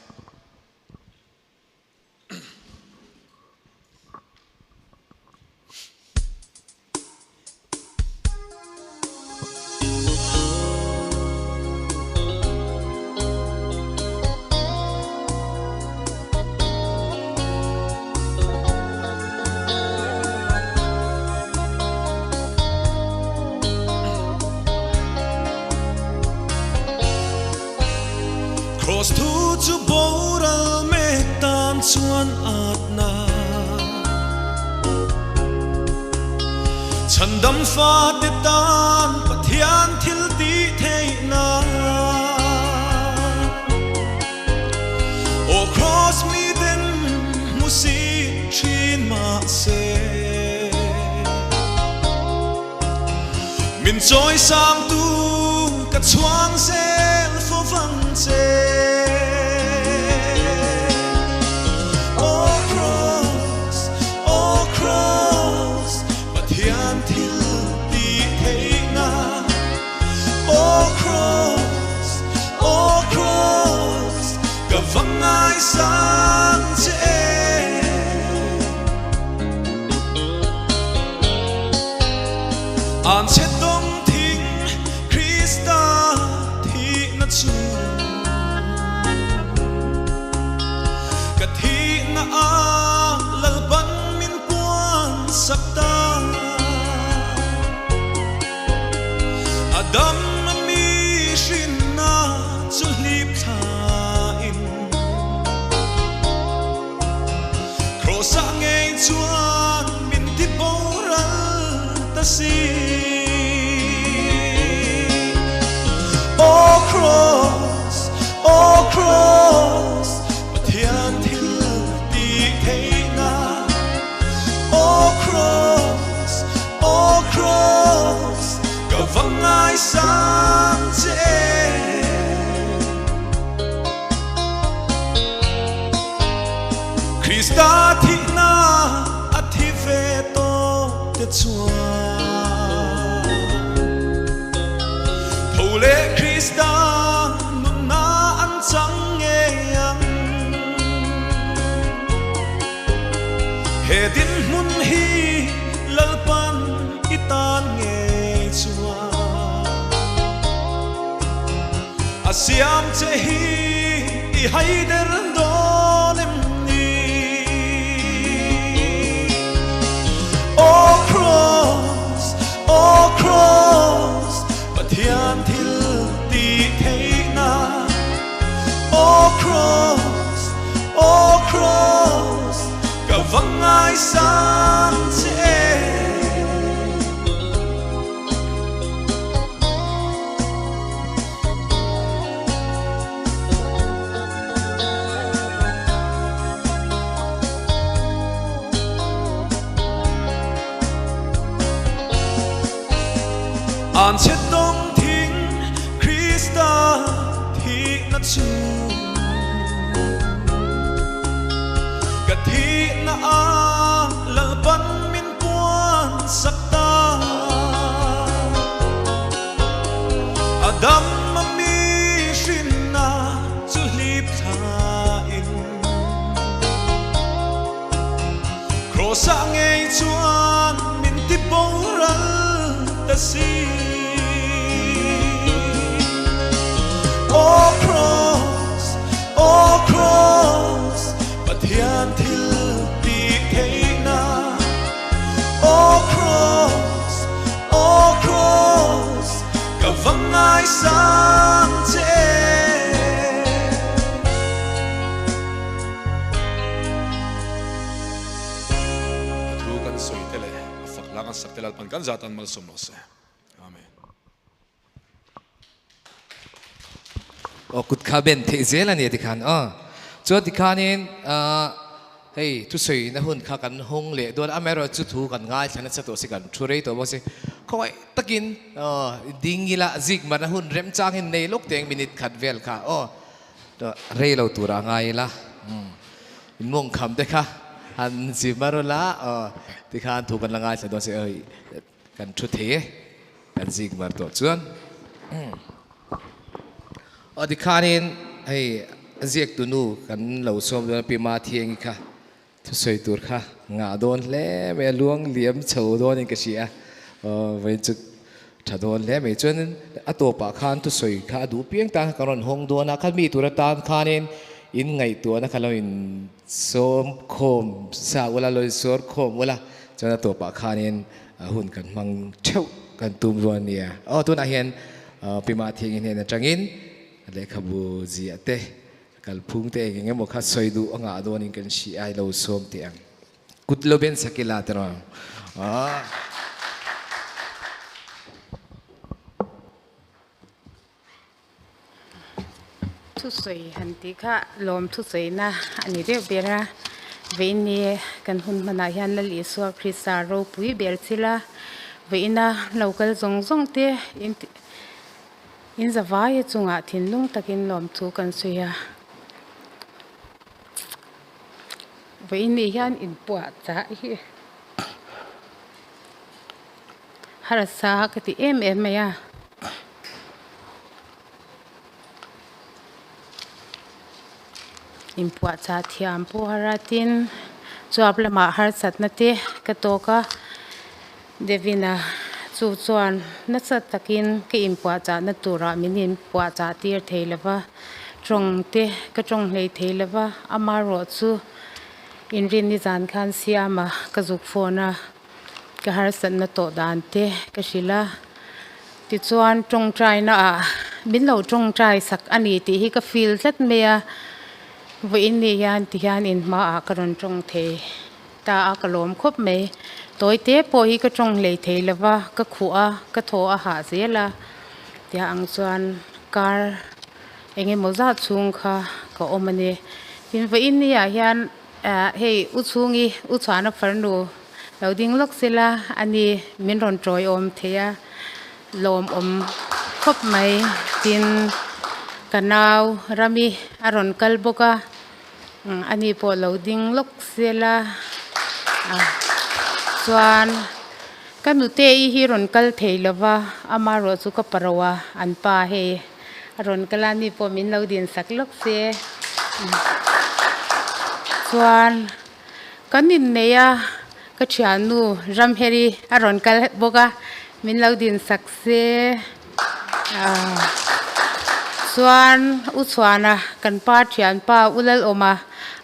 Speaker 5: Cross thu chu boral mek tan chuan atna Chhandam fate tan Pathian thil tih theihna. Aw Cross miten hmu si thin mahse Min chawi sangtu ka chhuang zel fo vang che. Aw Cross, aw Cross, Pathian thil tih theihna. Aw Cross, aw Cross, ka va ngaisang che em. An che dawng thing Krista thihna chu Ka thihna a Lalpan min puan sak ta. A dam a mi hrinna chu hlip thlain Kraws ah ngei chuan min ti boral ta si. Aw Kraws, aw Kraws, Pathian thil tih theihna. Aw Kraws, aw Kraws, ka va ngaisang che em. Krista thihna a thi ve tawh te chuan tho leh Krista nunna an chang ngei ang. He dinhmun hi Lalpan i tan ngei chuan a siam che hi i haider dawn em ni? Aw Kraws, aw Kraws, Pathian thil tih theihna. Aw Kraws, aw Kraws, ka va ngaisang che em. An che dawng. chu Ka thihna a Lalpan min puan sak ta A dam a mi hrinna chu hlip thla in Kraws ah ngei chuan min ti boral ta si. Aw Kraws, aw Kraws, Pathian thil tih theihna. Aw Kraws, aw Kraws, ka va ngaisang che.
Speaker 4: A thu kan sawi te leh a fak la kan sak te Lalpan kan zat an malsawm lo se. Amen.
Speaker 1: Aw kut kha ben theih zel a ni tikhan aw. Chuan tikhanin hei thusawi na hun kha kan hawng leh dawn a, amaherawhchu thu kan ngaithla nasa tawh si kan thu rei tawh bawk si. Khawngaih takin aw ding ila zik marna hun remchang hi nei lawk teng minute khat vel kha aw rei lo tura ngai ila. In mawngkham te kha han zim a rawla aw tikhan thu kan la ngaithla dawn si aw kan thu thei e kan zik mar tawh chuan aw tikhanin hei a ziak tu nu kan lo sawm dawn a pi Mathiangi kha thusawi tur kha ngah dawn hle mai a luang liam chho dawnin ka hria aw vawiin chu tha dawn hle mai chuan a tawpah khan thusawi kha a duh piang tan kha kan rawn hawng dawn a khami tur atan khanin in ngaihtuahna kha lo in sawm khawm sa ula lo in sawr khawm ula chuan a tawpah khanin hun kan hmang theuh kan tum dawn a nia aw tunah hian Pi Mathiangi hnen atangin lehkhabu ziah te kalphung te eng eng emaw kha sawi duh a ngah dawnin kan hria a ilo sawm teh ang. Kut lo ben sak ila tiraw? Aw.
Speaker 6: Thusawi han tih kha lawm thusawiina a ni deuh ber a, vawiin kan hun hmanah hian Lal Isua Krista ropui ber thil a, vawiina lo kal zawng zawng te in zavaia chungah thinlung takin lawmthu kan sawi a. Vawiin nih hian inpuah chah hi harsa ka ti em em mai a. Inpuah chah thiam pawh har a tin chuap lamah harsatna te ka tawk a Devina chu chuan nasa takin ka inpuah chahna turah min inpuah chah tir thei lo va tawng te ka tawng hlei thei lo va amaherawh chu inrinni zan khan siama ka zuk phone a ka harsatna tawh dan te ka hrilh a tichuan tawngtaina ah min lo tawngtai sak a ni tih hi ka feel tlat mai a vawiin ni hian tihian inhmaah ka rawn tawng thei. Ta a ka lawm khawp mai. Tawi te pawh hi ka tawng hlei thei lo va, ka khuh a, ka thaw a hah zel a. Tia ang chuan kar eng emaw zat chhung kha ka awm a ni. Tin vawiin ni ah hian hei u chhungi u chhuahna farnu lo ding lawk sela a ni min rawn tawiawm thei a, lawmawm khawp mai. Tin ka nau Rami a rawn kal bawk a. Ani pawh lo ding lawk sela a chuan ka nute i hi rawn kal thei lova amaherawh chu ka paro a an pa hei a rawn kal a ani pawh min lo din sak lawk se chuan kan inneih a ka thiannu Ramheri a rawn kal bawk a min lo din sak se. Chuan U Chhuana kan pa thianpa U Lalawma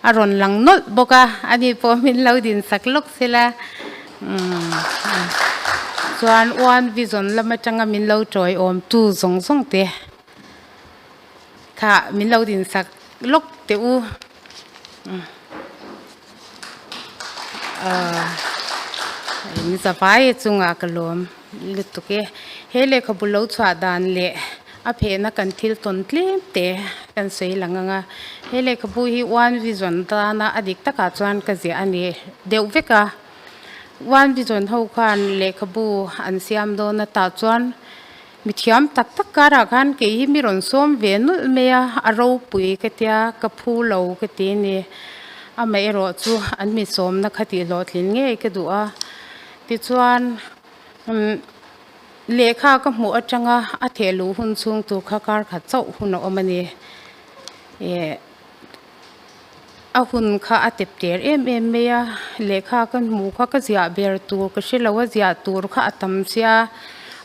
Speaker 6: a rawn lang nawlh bawk a, ani pawh min lo din sak lawk sela. Chuan One Vision lam atanga min lo tawiawmtu zawng zawng te kha min lo din sak lawk teh u. In zavai chungah ka lawm lutuk e. He lehkhabu lo chhuah dan leh a phehna kan thil tawn tlem te kan sawi lang ang a. He lehkhabu hi One Vision tana a dik takah chuan ka ziah a ni deuh vek a. One Vision ho khan lehkhabu an siam dawn atah chuan. Mithiam tak tak karah khan kei hi mi rawn sawm ve nulh mai a, a ropui ka tia, ka phu lo ka ti a ni. Amaherawh chu an mi sawmna kha tih hlawhtlin ngei ka duh a. Tichuan umm lehkha ka hmuh atanga a theh luh hun chhung tur kha kar khat chauh hun a awm a ni. Ih a hun kha a tep ter em em mai a, lehkha ka hmuh kha ka ziah ber tur ka hre lo a, ziah tur kha a tam sia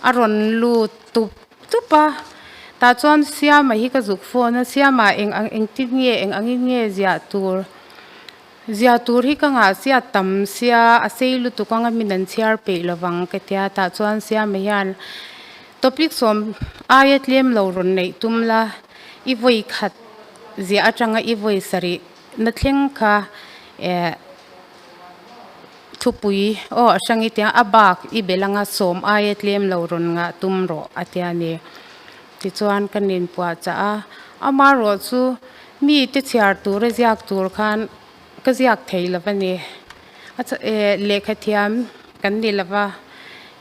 Speaker 6: a rawn lut tup tup a, tah chuan Siama hi ka zuk phone a, Siama eng ang engtin nge eng angin nge ziah tur ziah tur hi ka ngah sia tam sia a sei lutuk anga min an chhiar peih lovang ka tia tah chuan Siama hian topic sawm aia tlem lo rawn neih tum la i vawi khat ziah atanga i vawi sarih na thleng kha eh thupui aw a hrang i tia a bak i bel anga sawm aia tlem lo rawn ngah tum rawh a tia ni. Tichuan ka ninpuah chah a, amaherawh chu mi te chhiar tura ziak tur khan ka ziak thei lo a ni. A eh lehkha thiam kan ni lo va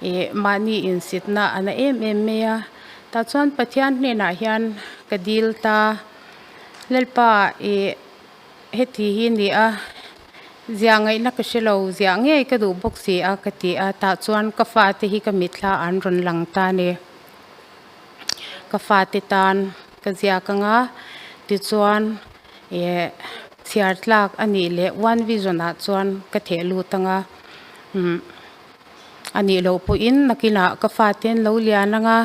Speaker 6: ih mahni insitna a na em em mai a. Tah chuan Pathian hnenah hian ka dil ta, Lalpa ih heti hi ni a, ziah ngaihna ka hre lo, ziah ngei ka duh bawk si a ka ti a, tah chuan ka fate hi ka mitthla an rawn lang ta a ni. Ka fate tan ka ziak ang a, tichuan ih chhiar tlak a nih leh one vision ah chuan ka theh lut ang a, umm. A nih loh pawhin nakinah ka fate an lo lian ang a,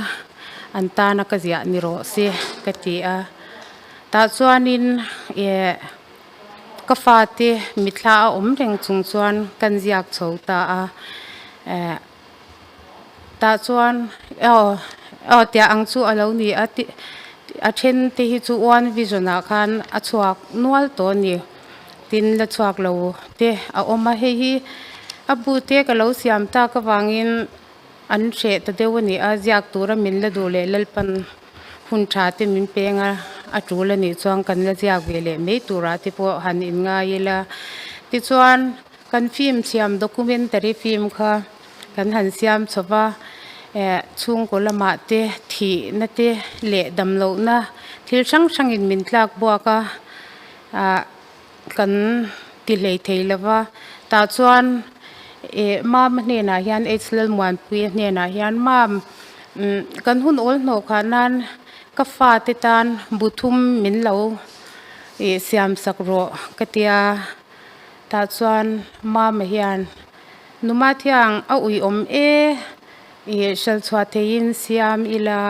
Speaker 6: an tana ka ziah ni rawh se ka ti a. Tah chuanin eh ka fate mithla a awm reng chung chuan kan ziak chho ta a. Eh tah chuan aw aw tiah ang chu a lo ni a ti a then te hi chu one vision ah khan a chhuak nual tawh a ni. Tin la chhuak lo te a awm a, hei hi a bu te ka lo siam tak avangin an hreh ta deuh a ni a, ziak tura min la duh leh Lalpan hun tha te min peng a, a tul a nih chuan kan la ziak ve leh mai turah te pawh han inngai ila. Tichuan kan film siam documentary film kha kan han siam chho va, eh chhungkaw lamah te thihna te leh damlohna thil hrang hrangin min tlak buak a. ah kan ti hlei thei lo va tah chuan ih mama hnenah hian H Lalmuanpuia hnenah hian mam umm kan hun awl hnawh khah nan ka fate tan bu thum min lo ih siam sak rawh ka tia tah chuan mama hian numa thiang a uiawm e ih hrilchhuah theihin siam ila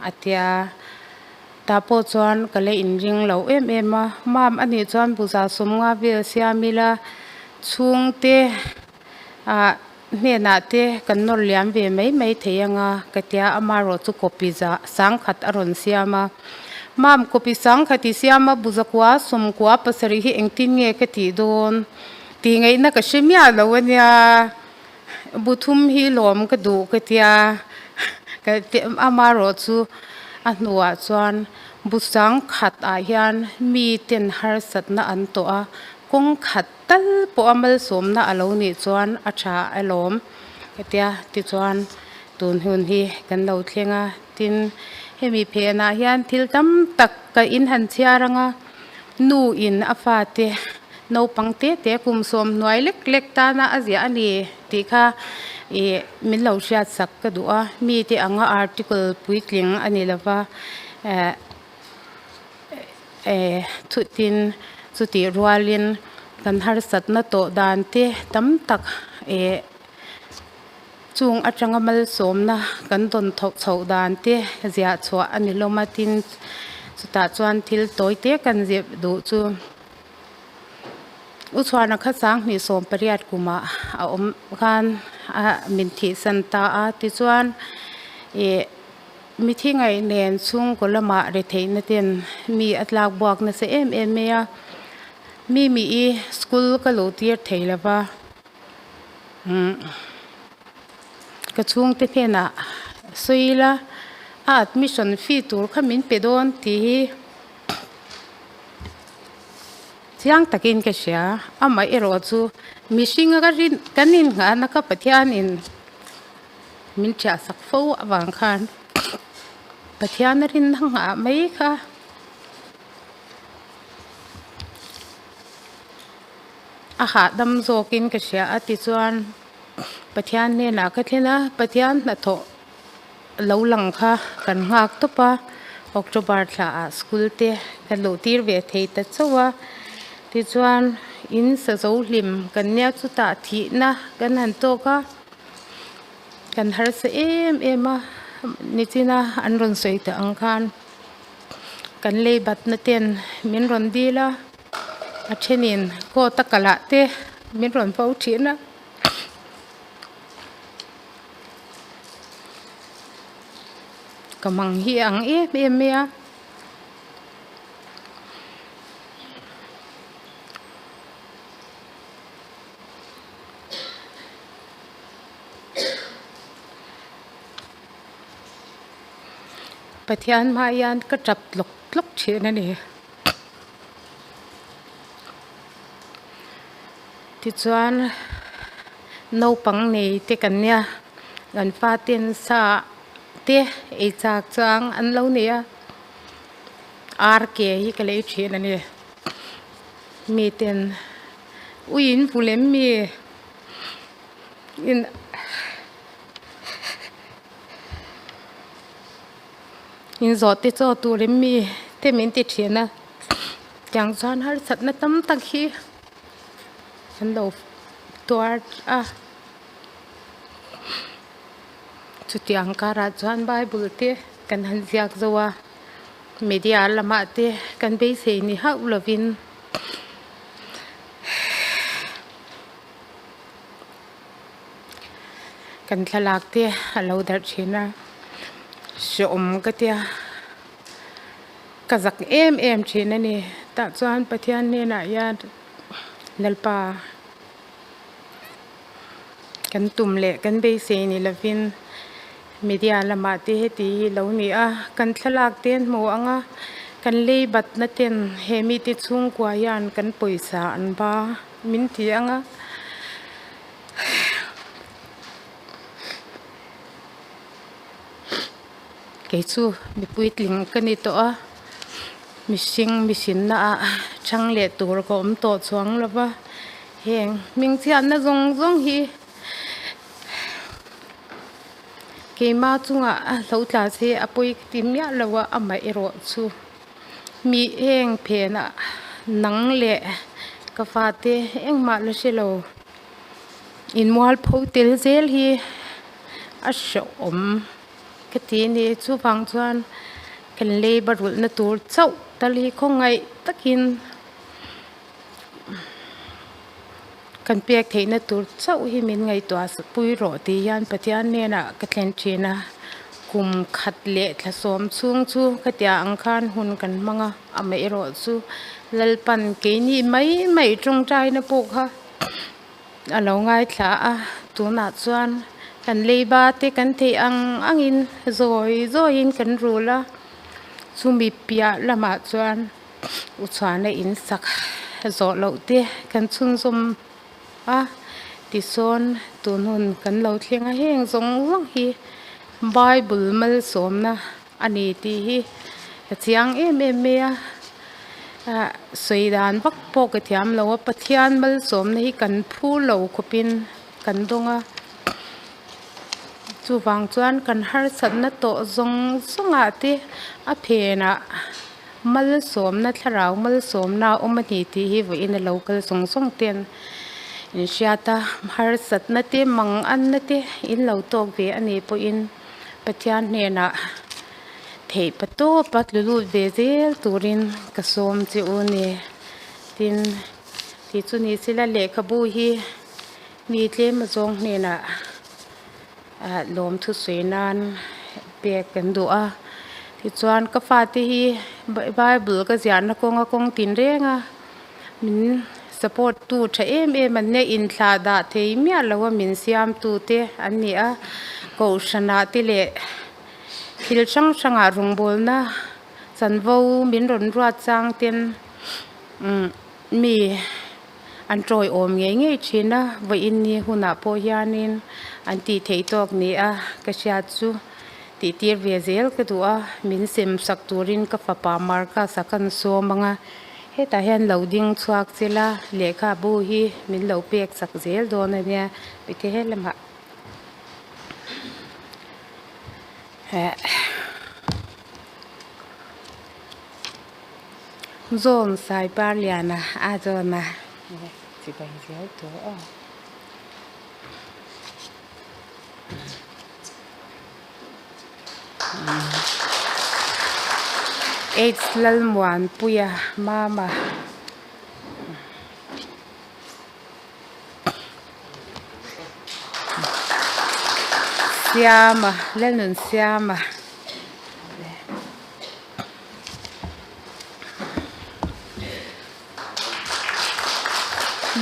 Speaker 6: a tia. Tah pawh chuan ka la inring lo em em a, mam a nih chuan buza sawmnga vel siam ila chhungte ah hnenah te kan nawr liam ve mai mai thei anga ka tia amaherawh chu copy za sangkhat a rawn siam a, mam copy sangkhat i siam a buza kua sawmkua pasarih hi engtin nge ka tih dawn tih ngaihna ka hre miah lo a nia. Bu thum hi lawm ka duh ka tia ka amaherawh chu a hnuah chuan bu sang khat ah hian mi ten harsatna an tawh a kawng khat tal pawh a malsawmna a lo nih chuan a tha alawm ka tia tichuan tun hun hi kan lo thleng a tin hemi phenah hian thil tam tak ka in han chhiar ang a nu in a fate. Naupang te te kum sawm hnuai lek lek tana a ziah a ni tih kha ih min lo hriat sak ka duh a, mite anga article puitling a ni lova eh eh thutin chutih rualin kan harsatna tawh dan te tam tak ih chung atanga malsawmna kan dawn thawk chhoh dan te ziah chhuah a ni hlawm a tin chutah chuan thil tawi te kan zep duh chu. U chhuana kha sanghnih 18 kumah a awm khan a min thihsan ta a tichuan ih mithi ngaih nen chhungkaw lamah retheihna ten mi a tlak buak nasa em em mai a mi mi i school ka luh tir thei lova umm ka chhungte hnenah sawi ila a admission fee tur kha min pe dawn tih hi. Chiang takin ka hria, amah erawh chu mihringa ka rin kan inngahna ka Pathianin min ṭhiahsak fo avang khan. Pathian a rinna nghah mai kha. A hahdam zawkin ka hria a tichuan Pathian hnenah ka thlen a, Pathian hnathawh lo lang kha kan nghak tawp a, October thlaah school te ka luh tir ve thei ta chauh a, tichuan in sa zo hlim kan nia chutah thihna kan han tawk a, kan harsa em em a, nichina an rawn sawi teh ang khan kan lei batna ten min rawn dil a. A thenin coat a kalah te min rawn vo thin a. Ka mang hi a ang em em mai a. Pathian hmah hian ka tap tlawk tlawk thin a ni. Tichuan naupang nei te kan nia kan faten sa te ei chak chuang an lo nei a ar ke hi ka lei thin a ni miten ui in hmu lem mi in. Inzawh te chaw turin mi te min ti thin a, tiang chuan harsatna tam tak hi an lo tuar a, chutiang karah chuan bible te kan han ziak zo a, media lamah te kan beisei ni hauh lovin. Kan thlalak te a lo darh thin a, hrehawm ka tia ka zak em em thin a ni. Tah chuan Pathian hnenah hian Lalpa kan tum leh kan beisei ni lovin media lamah te heti hi lo ni a, kan thlalak te an hmu ang a, kan lei batna ten he mite chhungkua hian kan pawisa an ba min ti ang a. Kei chu mipui tling ka ni tawh a, mihring mihrinna ah chhang leh tur ka awm tawh chuang lo va, heng hming chhiatna zawng zawng hi keima chungah a hlo tla se a pawi ka ti miah lo a, amaherawh chu mi heng phenah nang leh ka fate engmah la hre lo. Inmualpho tel zel hi a hrehawm ka ti a ni. Chuvang chuan kan labour rulhna tur chauh tal hi khawngaih takin kan pek theihna tur chauh hi min ngaihtuah pui rawh tih hian Pathian hnenah ka thlen thin a. Kum khat leh thla sawm chhung chu ka tia ang khan hun kan hmang a, amaherawh chu Lalpan keini mai mai tawngtaina pawh kha. A lo ngaithla a, tunah chuan kan leiba te kan theih ang angin zawi zawiin kan rul a, chumi piah lamah chuan uchhuahna in sak zawh loh te kan chhunzawm a, tisawn tun hun kan lo thleng a, heng zawng zawng hi bible malsawmna a ni tih hi ka chiang em em mai a ah sawi dan vak pawh ka thiam lo a Pathian malsawmna hi kan phu lo khawpin kan dawng a chuvang chuan kan harsatna tawh zawng zawngah te a phenah malsawmna thlarau malsawmna a awm a ni tih hi vawiin a lo kal zawng zawng ten in hriat a harsatna te manganna te in lo tawk ve a nih pawhin. Pathian hnenah theih pa tawp a tlu lut ve zel turin ka sawm che u ni. Tin, tih chu ni sela lehkhabu hi mi tlem azawng hnenah ah lawm thusawi nan pek kan duh a. Tichuan ka fate hi Bible ka ziahna kawnga kawng tin reng a, min support tu tha em em an nia inthlah dah thei miah lo a min siam tu te an ni a kohhranah te leh thil hrang hrangah rawngbawlna chanvo min rawn ruat chang ten umm mi an tawiawm ngei ngei thin a vawiin ni hunah pawh hianin an tih theih tawk ni a ka hriat chu. Tihtir ve zel ka duh a, min sem sak turin ka fapa Marcus-a kan sawm ang a, hetah hian lo ding chhuak che la, lehkhabu hi min lo pek sak zel dawn a nia, mite he lamah Zawn Saiparliana a zawn a, chibai zel tur aw. Aids Lalmuanpuia Mama Siama Lalnunsiama.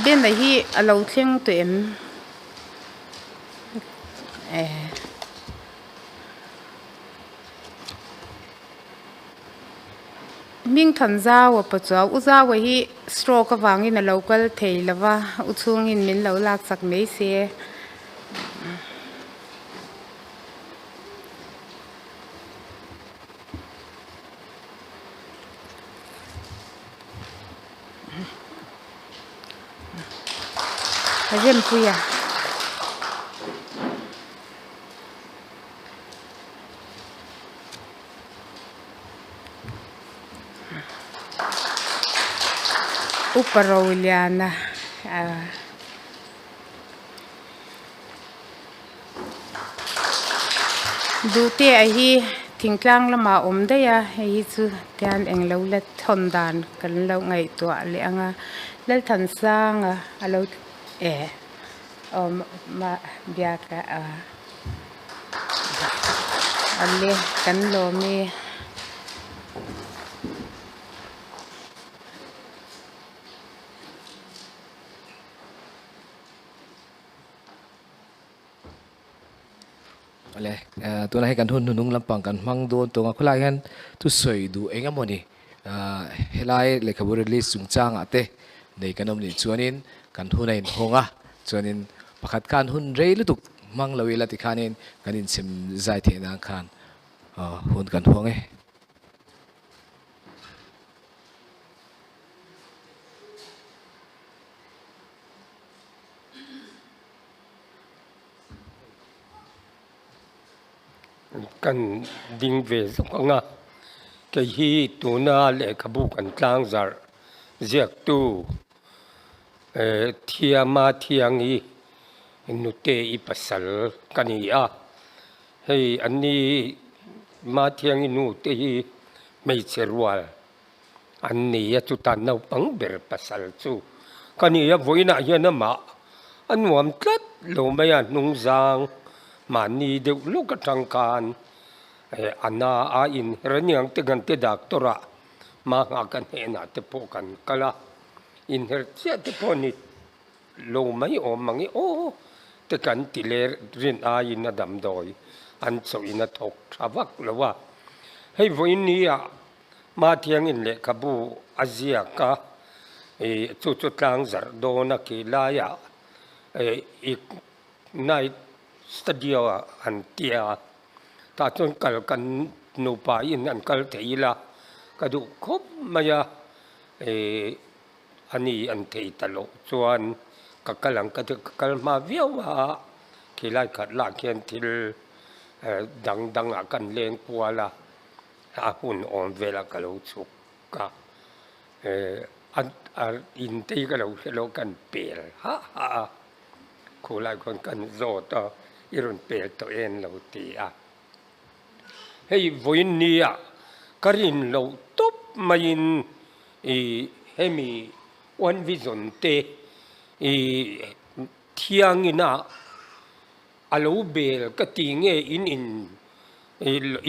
Speaker 6: Bena hi a lo thleng tawh em? Hming than zau a paw chuau. U Zaua hi stroke avangin a lo kal thei lo va, u chhungin min lo laksak mai se. Rempuia. Upa Roliana ah. Duhte a hi thingtlang lamah a awm daih a hei hi chu tian englo la thawn dan kan lo ngaihtuah leh ang a Lalthansanga a lo eh awm mah biak a awle kan lawm e.
Speaker 1: Awle tunah hian kan hun hnunung lampang kan hmang dawn tawng a khawlaiah hian thusawi duh eng emaw ni helai lehkhabu release chungchangah te nei kan awm nih chuanin kan hun a inhawng a chuanin pakhat khan hun rei lutuk hmang lo ila tikhanin kan inchhem zai theih nan khan hun kan hawng e.
Speaker 7: Kan ding ve zawk ang a, kei hi tuna lehkhabu kan tlang zarh ziaktu Thiama Thiangi nute i pasal ka ni a, hei anni Mathiangi nute hi hmeichhe rual An ni a, chuta naupang ber pasal chu ka ni a, vawiinah hian amah a nuam tlat lo mai a, hnungzang mahni deuh lawk atang khan a na a inher aniang te kan te doctor ah hma nghah ka hnenah te pawh kan kal a, inher chiah te pawh ni lo mai awm ang e aw te kan ti leh rin aiin a damdawi an chawhin a thawk tha vak lo a, hei vawiin ni ah Mathiangin lehkhabu a ziak a, chu chu tlangzarh dawn a khi laiah Ignite Studio ah an ti a, tah chuan kal kan nupa in an kal thei ila ka duh khawp mai a, ani an thei ta loh chuan ka kal ang ka ti, ka kal hma viau a, khi lai khat lah khian thil dang dangah kan leng kual a. A hun awm velah ka lo chhuk a, a in te hi ka lo hre lo kan pel hah hah a, khulai khawn kan zawt a, i rawn pel tawh en lo ti a. Hei vawiin nia ka rin loh tawp maiin i hemi One Vision te i thiangina A lo bel ka ti nge in in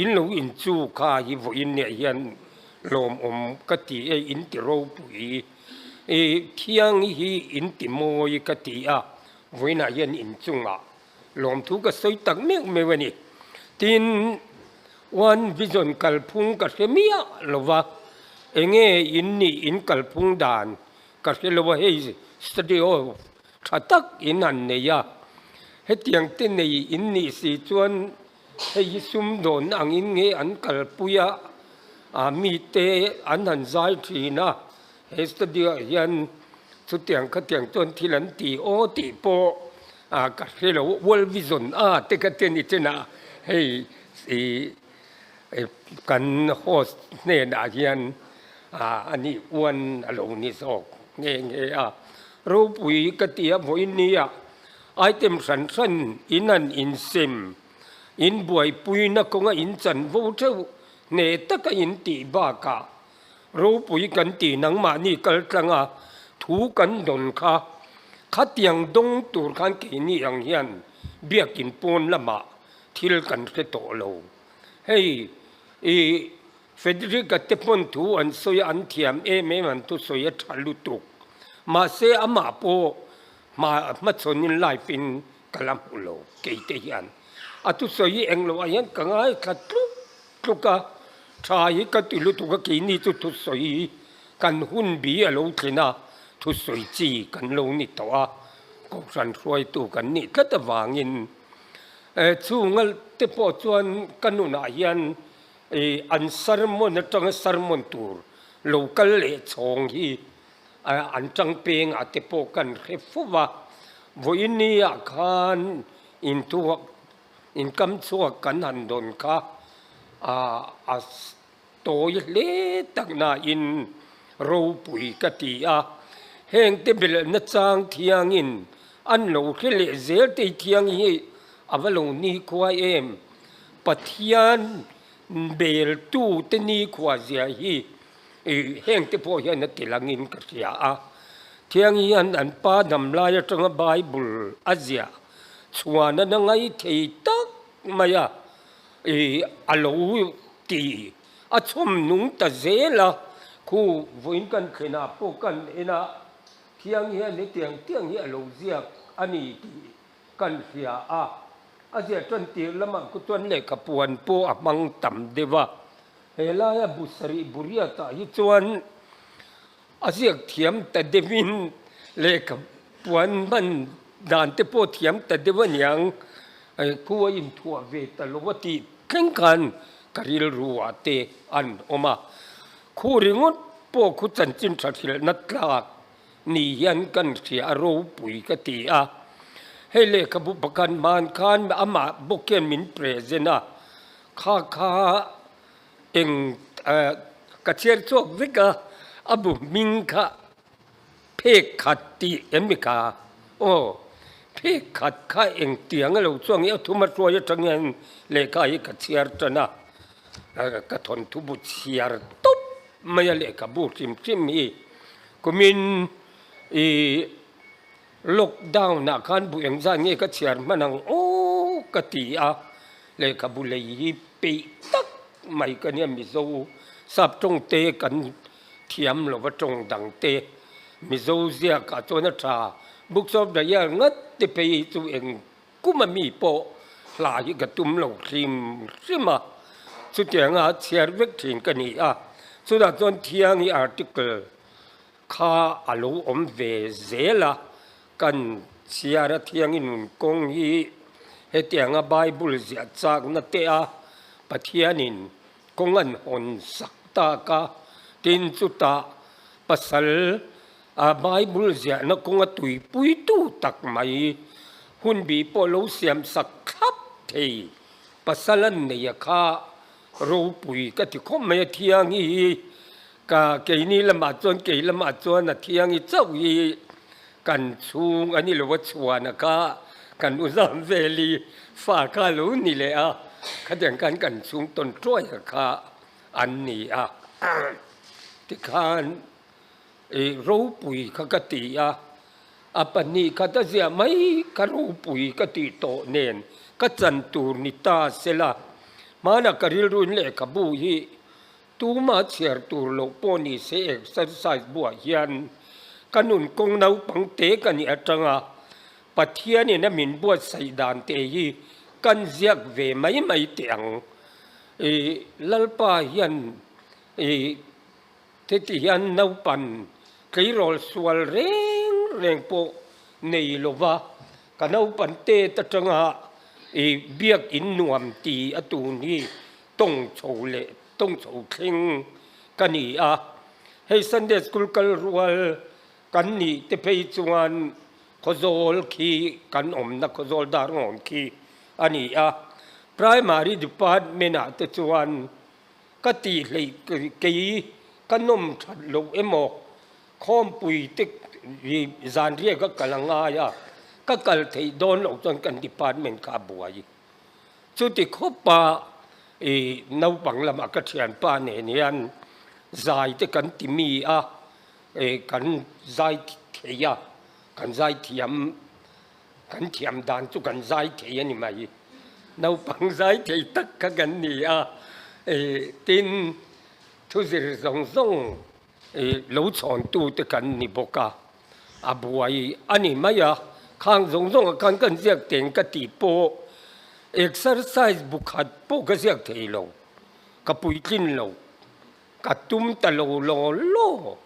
Speaker 7: in lo in chu kha hi vawiin neh hian lawmawm ka ti e in ti ropui i thiang hi in ti mawi ka ti a vawiinah hian in chungah lawmthu ka sawi tak meuh meuh a ni. Tin, One Vision kalphung ka hre miah lo va, enge in nih in kalphung dan ka hre lo a, hei studio Tha tak in an nei a, hetiang te nei in nih si chuan Hei hi sumdawnna angin nge an kalpui a, ah mite an han zai thin a, he studio ah hian chutiang khatiang chuan thil an ti aw tih pawh ah ka hre lo, World Vision a te kha te ni chen a, hei ih kan host hnenah hian ah a nih uan a lo ni zawk nghe nghe a, ropui ka ti a vawiin nia Item hran hran in an insem, in buaipuina kawnga in chanvo theuh hneh taka in tih bakah ropui kan tih nangmahni kal tlanga thu kan dawn kha khatiang dawng tur khan keini ang hian biakin pawn lamah thil kan hre tawh lo. Hei i Frederick-a te pawn thu an sawi a, an thiam em em an thusawi a tha lutuk. Mahse amah pawh Hma hmachhawnin live in ka la hmu lo kei te hian a thusawi hi englo ah hian ka ngaithla tluk tluk a, tha hi ka ti lutuk a keini chu thusawi hi kan hun bi a lo thlen a, thusawi chi kan lo ni tawh a, kohhran hruaitu kan nih tlat avangin chhunga te pawh chuan ka nunah hian an sermon atanga sermon tur lo kal leh chhawng hi An tang pengah te pawh kan hre fo va, vawiin-ah khan intuak inkam chhuak kan han dawn kha a tawi hle tak nain ropui ka ti a. Heng te belhna chang thiangin an lo hre leh zel te thiang hi a va lo nikhua em? Pathian beltu te nikhua zia hi Heng te pawh hian a ti langin ka hria a, Thiang hian an pa dam lai atanga Bible a ziah chhuan a na ngai thei tak mai a, a lo ti a chhawm nung ta zel a, khu vawiin kan thlenah pawh kan en a, Thiang hian hetiang tiang hi a lo ziak a ni tih kan hria a, a ziah tan tir lamah khu chuan lehkha puan pawh a hmang tam deuh a, He laia bu sarih buriatah hi chuan a ziak thiam ta deuhin lehkha puan hman dan te pawh thiam ta deuh a niang, khu a inthuah ve ta lo a tih thleng khan ka rilru ah te an awm a. Khu ringawt pawh khu chanchin tha hrilhna tlak ni hian kan hria a ropui ka ti a. Hei lehkhabu pakhat hman khan amah bawk hian min present a, Kha kha eng ka chhiar chhuak vek a, a bu hming kha phek khat tih em ni kha? Aw, phek khat kha eng tiang a lo chuang i a thum a hruai atang hian lehkha hi ka chhiar tan a, ka thawnthu bu chhiar tawp mai a lehkhabu hrim hrim hi kumin i Lockdown ah khan bu engzat nge ka chhiar hman ang aw ka ti a, lehkhabu lei hi peih tak mai ka nia Mizo sap tawng te kan thiam lo va tawng dang te Mizo ziak ah chuan a tha Books of the Year ngat te phei hi chu eng kum a mi pawh hla hi ka tum lo hrim hrim a, chutianga chhiar vek thin ka ni a, chutah chuan thiangi article Kha a lo awm ve zel a, kan chhiar a thiangin nun kawng hi hetianga Bible ziah chakna te a Pathianin kawng an hawn sak tak a, tin chutah pasal a Bible ziahna kawnga tuipuitu tak mai hunbi pawh lo siam sak thlap thei pasal an nei a kha ropui ka ti khawp mai a thiangi hi Ka keini lamah chuan kei lamah chuan a thiangi chauh hi kan chhung a ni lo a chhuan a kha kan u zam vel i fa kha a lo ni leh a, khatiang khan kan chhung tawn tuai a kha an ni a. Tikhan i ropui kha ka ti a, a 2 khat a ziah mai kha ropui ka tih tawh nen ka chan tur ni ta sela, hmanah ka rilruin lehkhabu hi Tuma chhiar tur loh pawh ni se exercise buah hian ka nun kawng naupang te ka nih atanga Pathianin a min buatsaih dan te hi kan ziak ve mai mai teh ang. I Lalpa hian i heti hian naupan tleirawl sual reng reng pawh nei lova ka naupan tet atanga. I biak in nuam ti a tun hi tawng chho leh tawng chho thleng ka ni a. Hei Sunday School kal rual kan nih te phei chuan Khawzawl khi kan awmna Khawzawl Darngawn khi a ni a. Primary Department ah te chuan ka tih hleih kei ka nawm that loh emaw Khawmpui te hi zan riak a kal a ngai a, ka kal theih dawn loh chuan kan department kha a buai. Chuti khawpa i naupang lamah ka thianpa nen hian zai te kan ti mi a, kan zai thei a, kan zai thiam, kan thiam dan chu kan zai thei a ni mai. Naupang zai thei tak kha kan ni a, tin thuzir zawng zawng Lo chhawntute kan ni bawk a, a buai a ni mai a, khang zawng zawng a khan kan ziak teng ka tih pawh exercise bu khat pawh ka ziak thei lo, ka puitlin lo, ka tum ta lo law law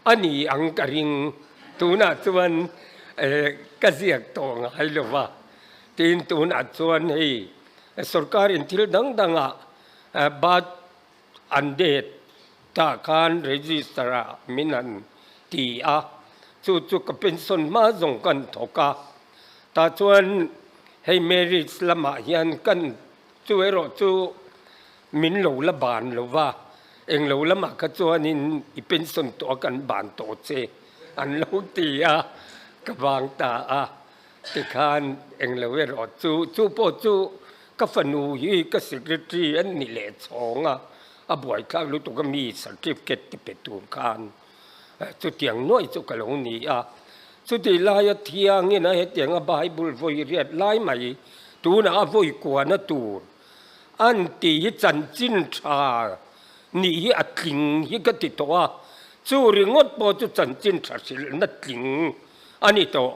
Speaker 7: a ni ang ka ring, tunah chuan ka ziak tawh ngai lo va, tin tunah chuan hei sorkarin thil dang dangah bat An det tah khan register ah min han ti a, chu chu ka pension hma zawng kan thawk a, tah chuan hei marriage lamah hian kan chu erawh chu min lo la ban lo va, eng lo lamah kha chuanin i pension tawh a kan ban tawh che an lo ti a, ka vang ta a. Tikhan englo erawh chu, chu pawh chu ka fanu hi ka secretary an ni leh chhawng a, a buaithlak lutuk a mi certificate ti pe tur khan chutiang nuai chu ka lo ni a. Chutih laia thiangin a hetianga Bible vawi riat lai mai tunah a vawi kuahna tur an tih hi chanchin tha nih hi a tling hi ka ti tawh a, chu ringawt pawh chu chanchin tha hrilhna tling A ni tawh.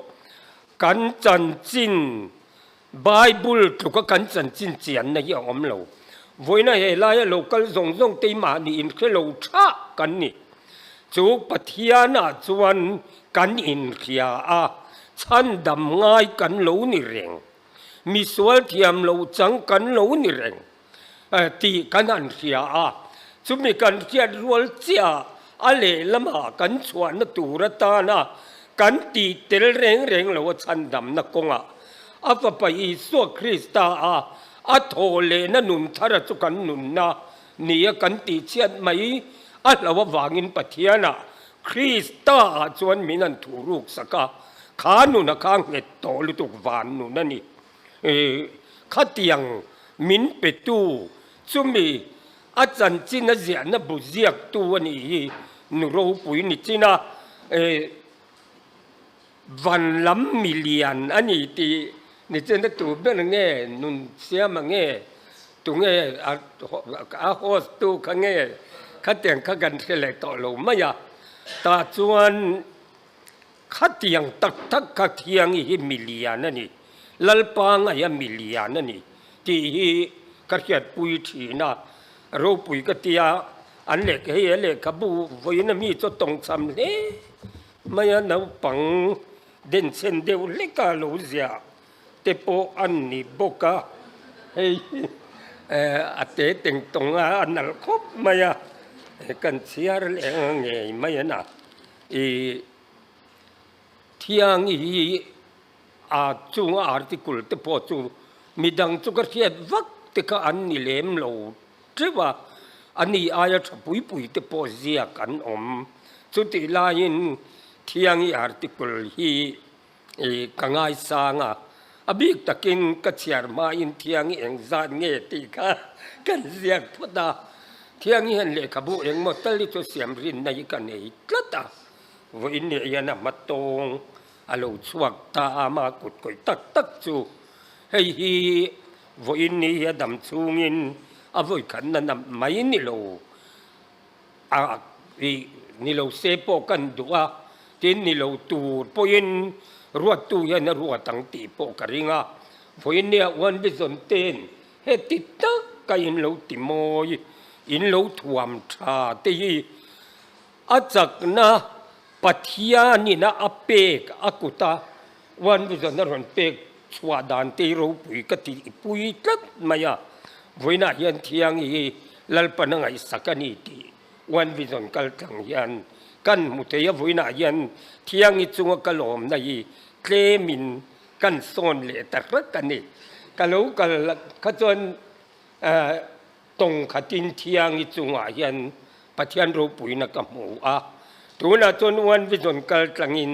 Speaker 7: Kan chanchin, Bible tluka kan chanchin chianna hi a awm lo. Vawiina he laia lo kal zawng zawng te hi mahni inhre lo thah kan ni. Chu Pathianah chuan kan inhria a, chhandam ngai kan lo ni reng. Misual thiam lo chang kan lo ni reng tih kan han hria a, chumi kan hriat rual chiah a lehlamah kan chhuahna tur atana kan tih tel reng reng lo a chhandamna kawngah a Fapa Isua Krista a a thawh lehna nun thara chu kan nunna nia kan tih chhiat mai a hlo avangin Pathianah Krista ah chuan min han thuh ruk sak a, kha nun a kha nghet tawh lutuk van nun a ni. Khatiang min petu chumi a chanchin a ziahna bu ziaktu a nih hi nu ropui ni chin a, van lam milian a ni tih ni chin a tu ber nge nun siama nge tunge a host tu kha nge khatiang kha kan hre leh tawh lo mai a, tah chuan Khatiang tak tak kha Thiangi hi milian a ni, Lalpa ngaia milian a ni tih hi ka hriatpui thin a, ropui ka tia an lehkha hei a lehkhabu vawiin a mi chu a tawngchham hle mai a, naupang denchhen deuh hlek a lo ziah te pawh a ni bawk a, hei a te teng tawng a, a nalh khawp mai a, kan chhiar leh ngei mai a na. I thiang hi a chunga article te pawh chu midang chu ka hriat vak te kha an ni lem lo teuh a, a ni aia tha pui pui te pawh ziak an awm. Chutih laiin thiang i article hi i ka ngaisang a, a bik takin ka chhiar hmain thiang i engzat nge tih kha kan ziak phawt a, thiang hian lehkhabu engmaw tal hi chu siam rinna hi ka nei tlat a, vawiin leh hian a hma tawng a lo chhuak ta a, ama kut kawih tak tak chu hei hi vawiin ni hi a dam chhungin a vawikhatna na mai ni lo. A ih ni lo se pawh kan duh a, tin ni lo tur pawhin ruattu hian a ruat ang tih pawh ka ring a. Vawiin nia uan bizawn ten heti tak a in lo ti mawi, in lo thuam tha te hi a chakna Pathianin a pek a kuta uan bizawn a rawn pek. chhuah dan te hi ropui ka tih pui tlat mai a, vawiinah hian thiang hi Lalpan a ngaihsak a ni tih One Vision kal tlang hian kan hmu thei a, vawiinah hian thiangi chunga ka lawmna hi tlemin kan sawn leh ta hret a ni. Ka lo kal kha chuan tawng khatin thiangi chungah hian Pathian ropuina ka hmu a, tunah chuan One Vision kal tlangin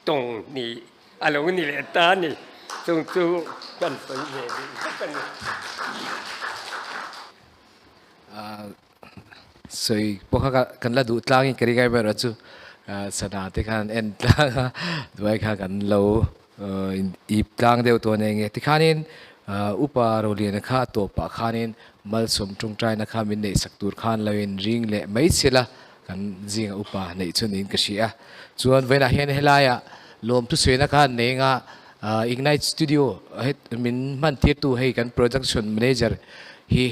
Speaker 7: tawng hnih a lo ni leh ta a ni. Chung chu kan sawi ve duh vek a ni.
Speaker 1: Sawi pawh kha kan la duh tlangin ka ring erawh chu sana te khan en tlang a, duai kha kan lo ip tlang deuh tawh nen nge. Tikhanin Upa Roliana kha a tawpah khanin malsawm tawngtaina kha min neihsak tur khan lo in ring leh mai chhil a, kan zinga upa neih chu niin ka hria. Chuan vawiinah hian helaiah lawmthu sawiina khan nei anga Ignite Studio min hman tirtu hei kan production manager hi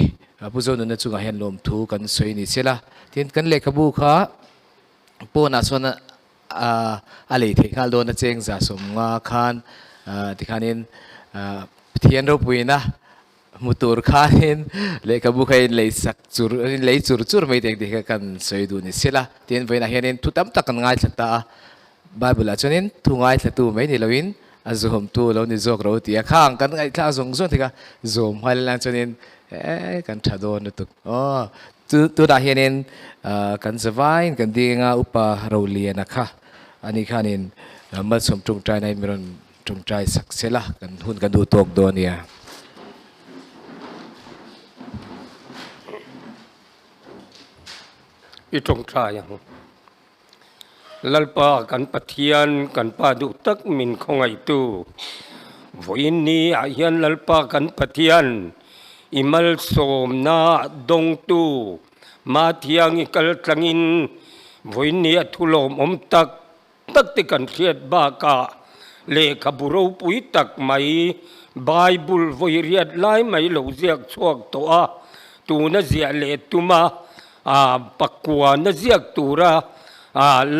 Speaker 1: Pu Zonuna chungah hian lawmthu kan sawi ni se la. Tin, kan lehkhabu kha pawnah chuan a lei theih nghal dawn a cheng 150 khan tikhanin Pathian ropuina hmu tur khanin lehkhabu kha in lei sak chur in lei chur chur mai teng tih kha kan sawi duh ni se la. Tin, vawiinah hianin thu tam tak kan ngaithla ta a. Bible ah chuanin thu ngaithlatu mai ni loin a zawmtu lo ni zawk ro ti a, khang kan ngaihthlak zawng zawng thei kha zawm nghal ila chuanin eh kan tha dawn lutuk aw. Chu tunah hianin kan zavaiin kan ding a Upa Roliana kha ani khanin malsawm tawngtai na in min rawn tawngtai sak sela kan hun kan duh tawk dawn nia.
Speaker 7: I tawngtai ang. Lalpa kan Pathian, kan Pa duh tak min khawngaihtu, vawiin ni ah hian Lalpa kan Pathian i malsawmna dawngtu Mathiang i kal tlangin vawiin ni a thulawmawm tak tak te kan hriat bakah lehkhabu ropui tak mai Bible vawi riat lai mai lo ziak chhuak tawh a, tuna ziah leh tuma A pakuana ziak tura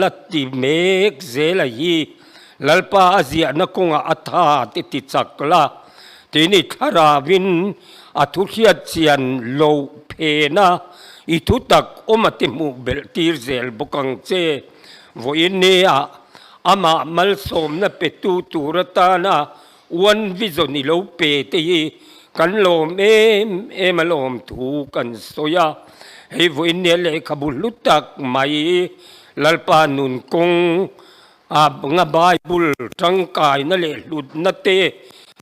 Speaker 7: la ti mek zel a hi Lalpa a ziahna kawngah a tha te ti chak la, tini thlarauin a thu hriat chian loh phena i thu tak awm a ti hmuh belh tir zel bawk ang che. Vawiin nia amah malsawmna petu tur atana One Vision i lo pe te hi kan lawm em em a lawm thu kan sawi a, hei vawiin nia lehkhabu hlu tak mai Lalpa nun kawng a nga Bible tangkaina leh hlutna te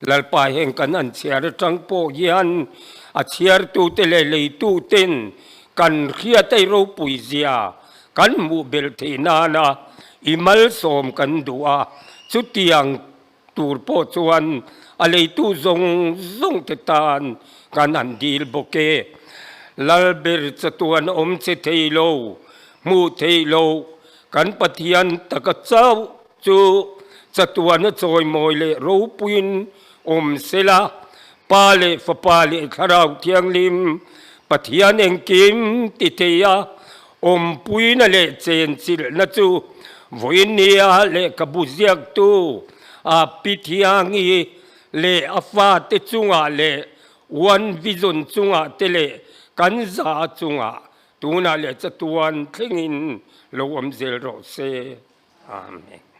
Speaker 7: Lalpa heng kan an chhiar atang pawh hian a chhiartute leh leituten kan hriat ei ropui zia kan hmuh belh theih nana i malsawm kan duh a, chutiang Tur pawh chuan a leitu zawng zawng te tan kan han dil bawk e. Lalber chatuan awm che thei lo, hmuh theih lo, kan Pathian taka chauh chu chatuana chawimawi leh ropuiin awm sela, Pa leh Fapa leh Thlarau Thianghlim Pathian engkim ti thei a, Awmpuina leh chenchilhna chu vawinia lehkhabu ziaktu a Pi Thiangi leh a fate chungah leh One Vision chungah te leh kan za chungah tunah leh chatuan thlengin lo awm zel rawh se. Amen.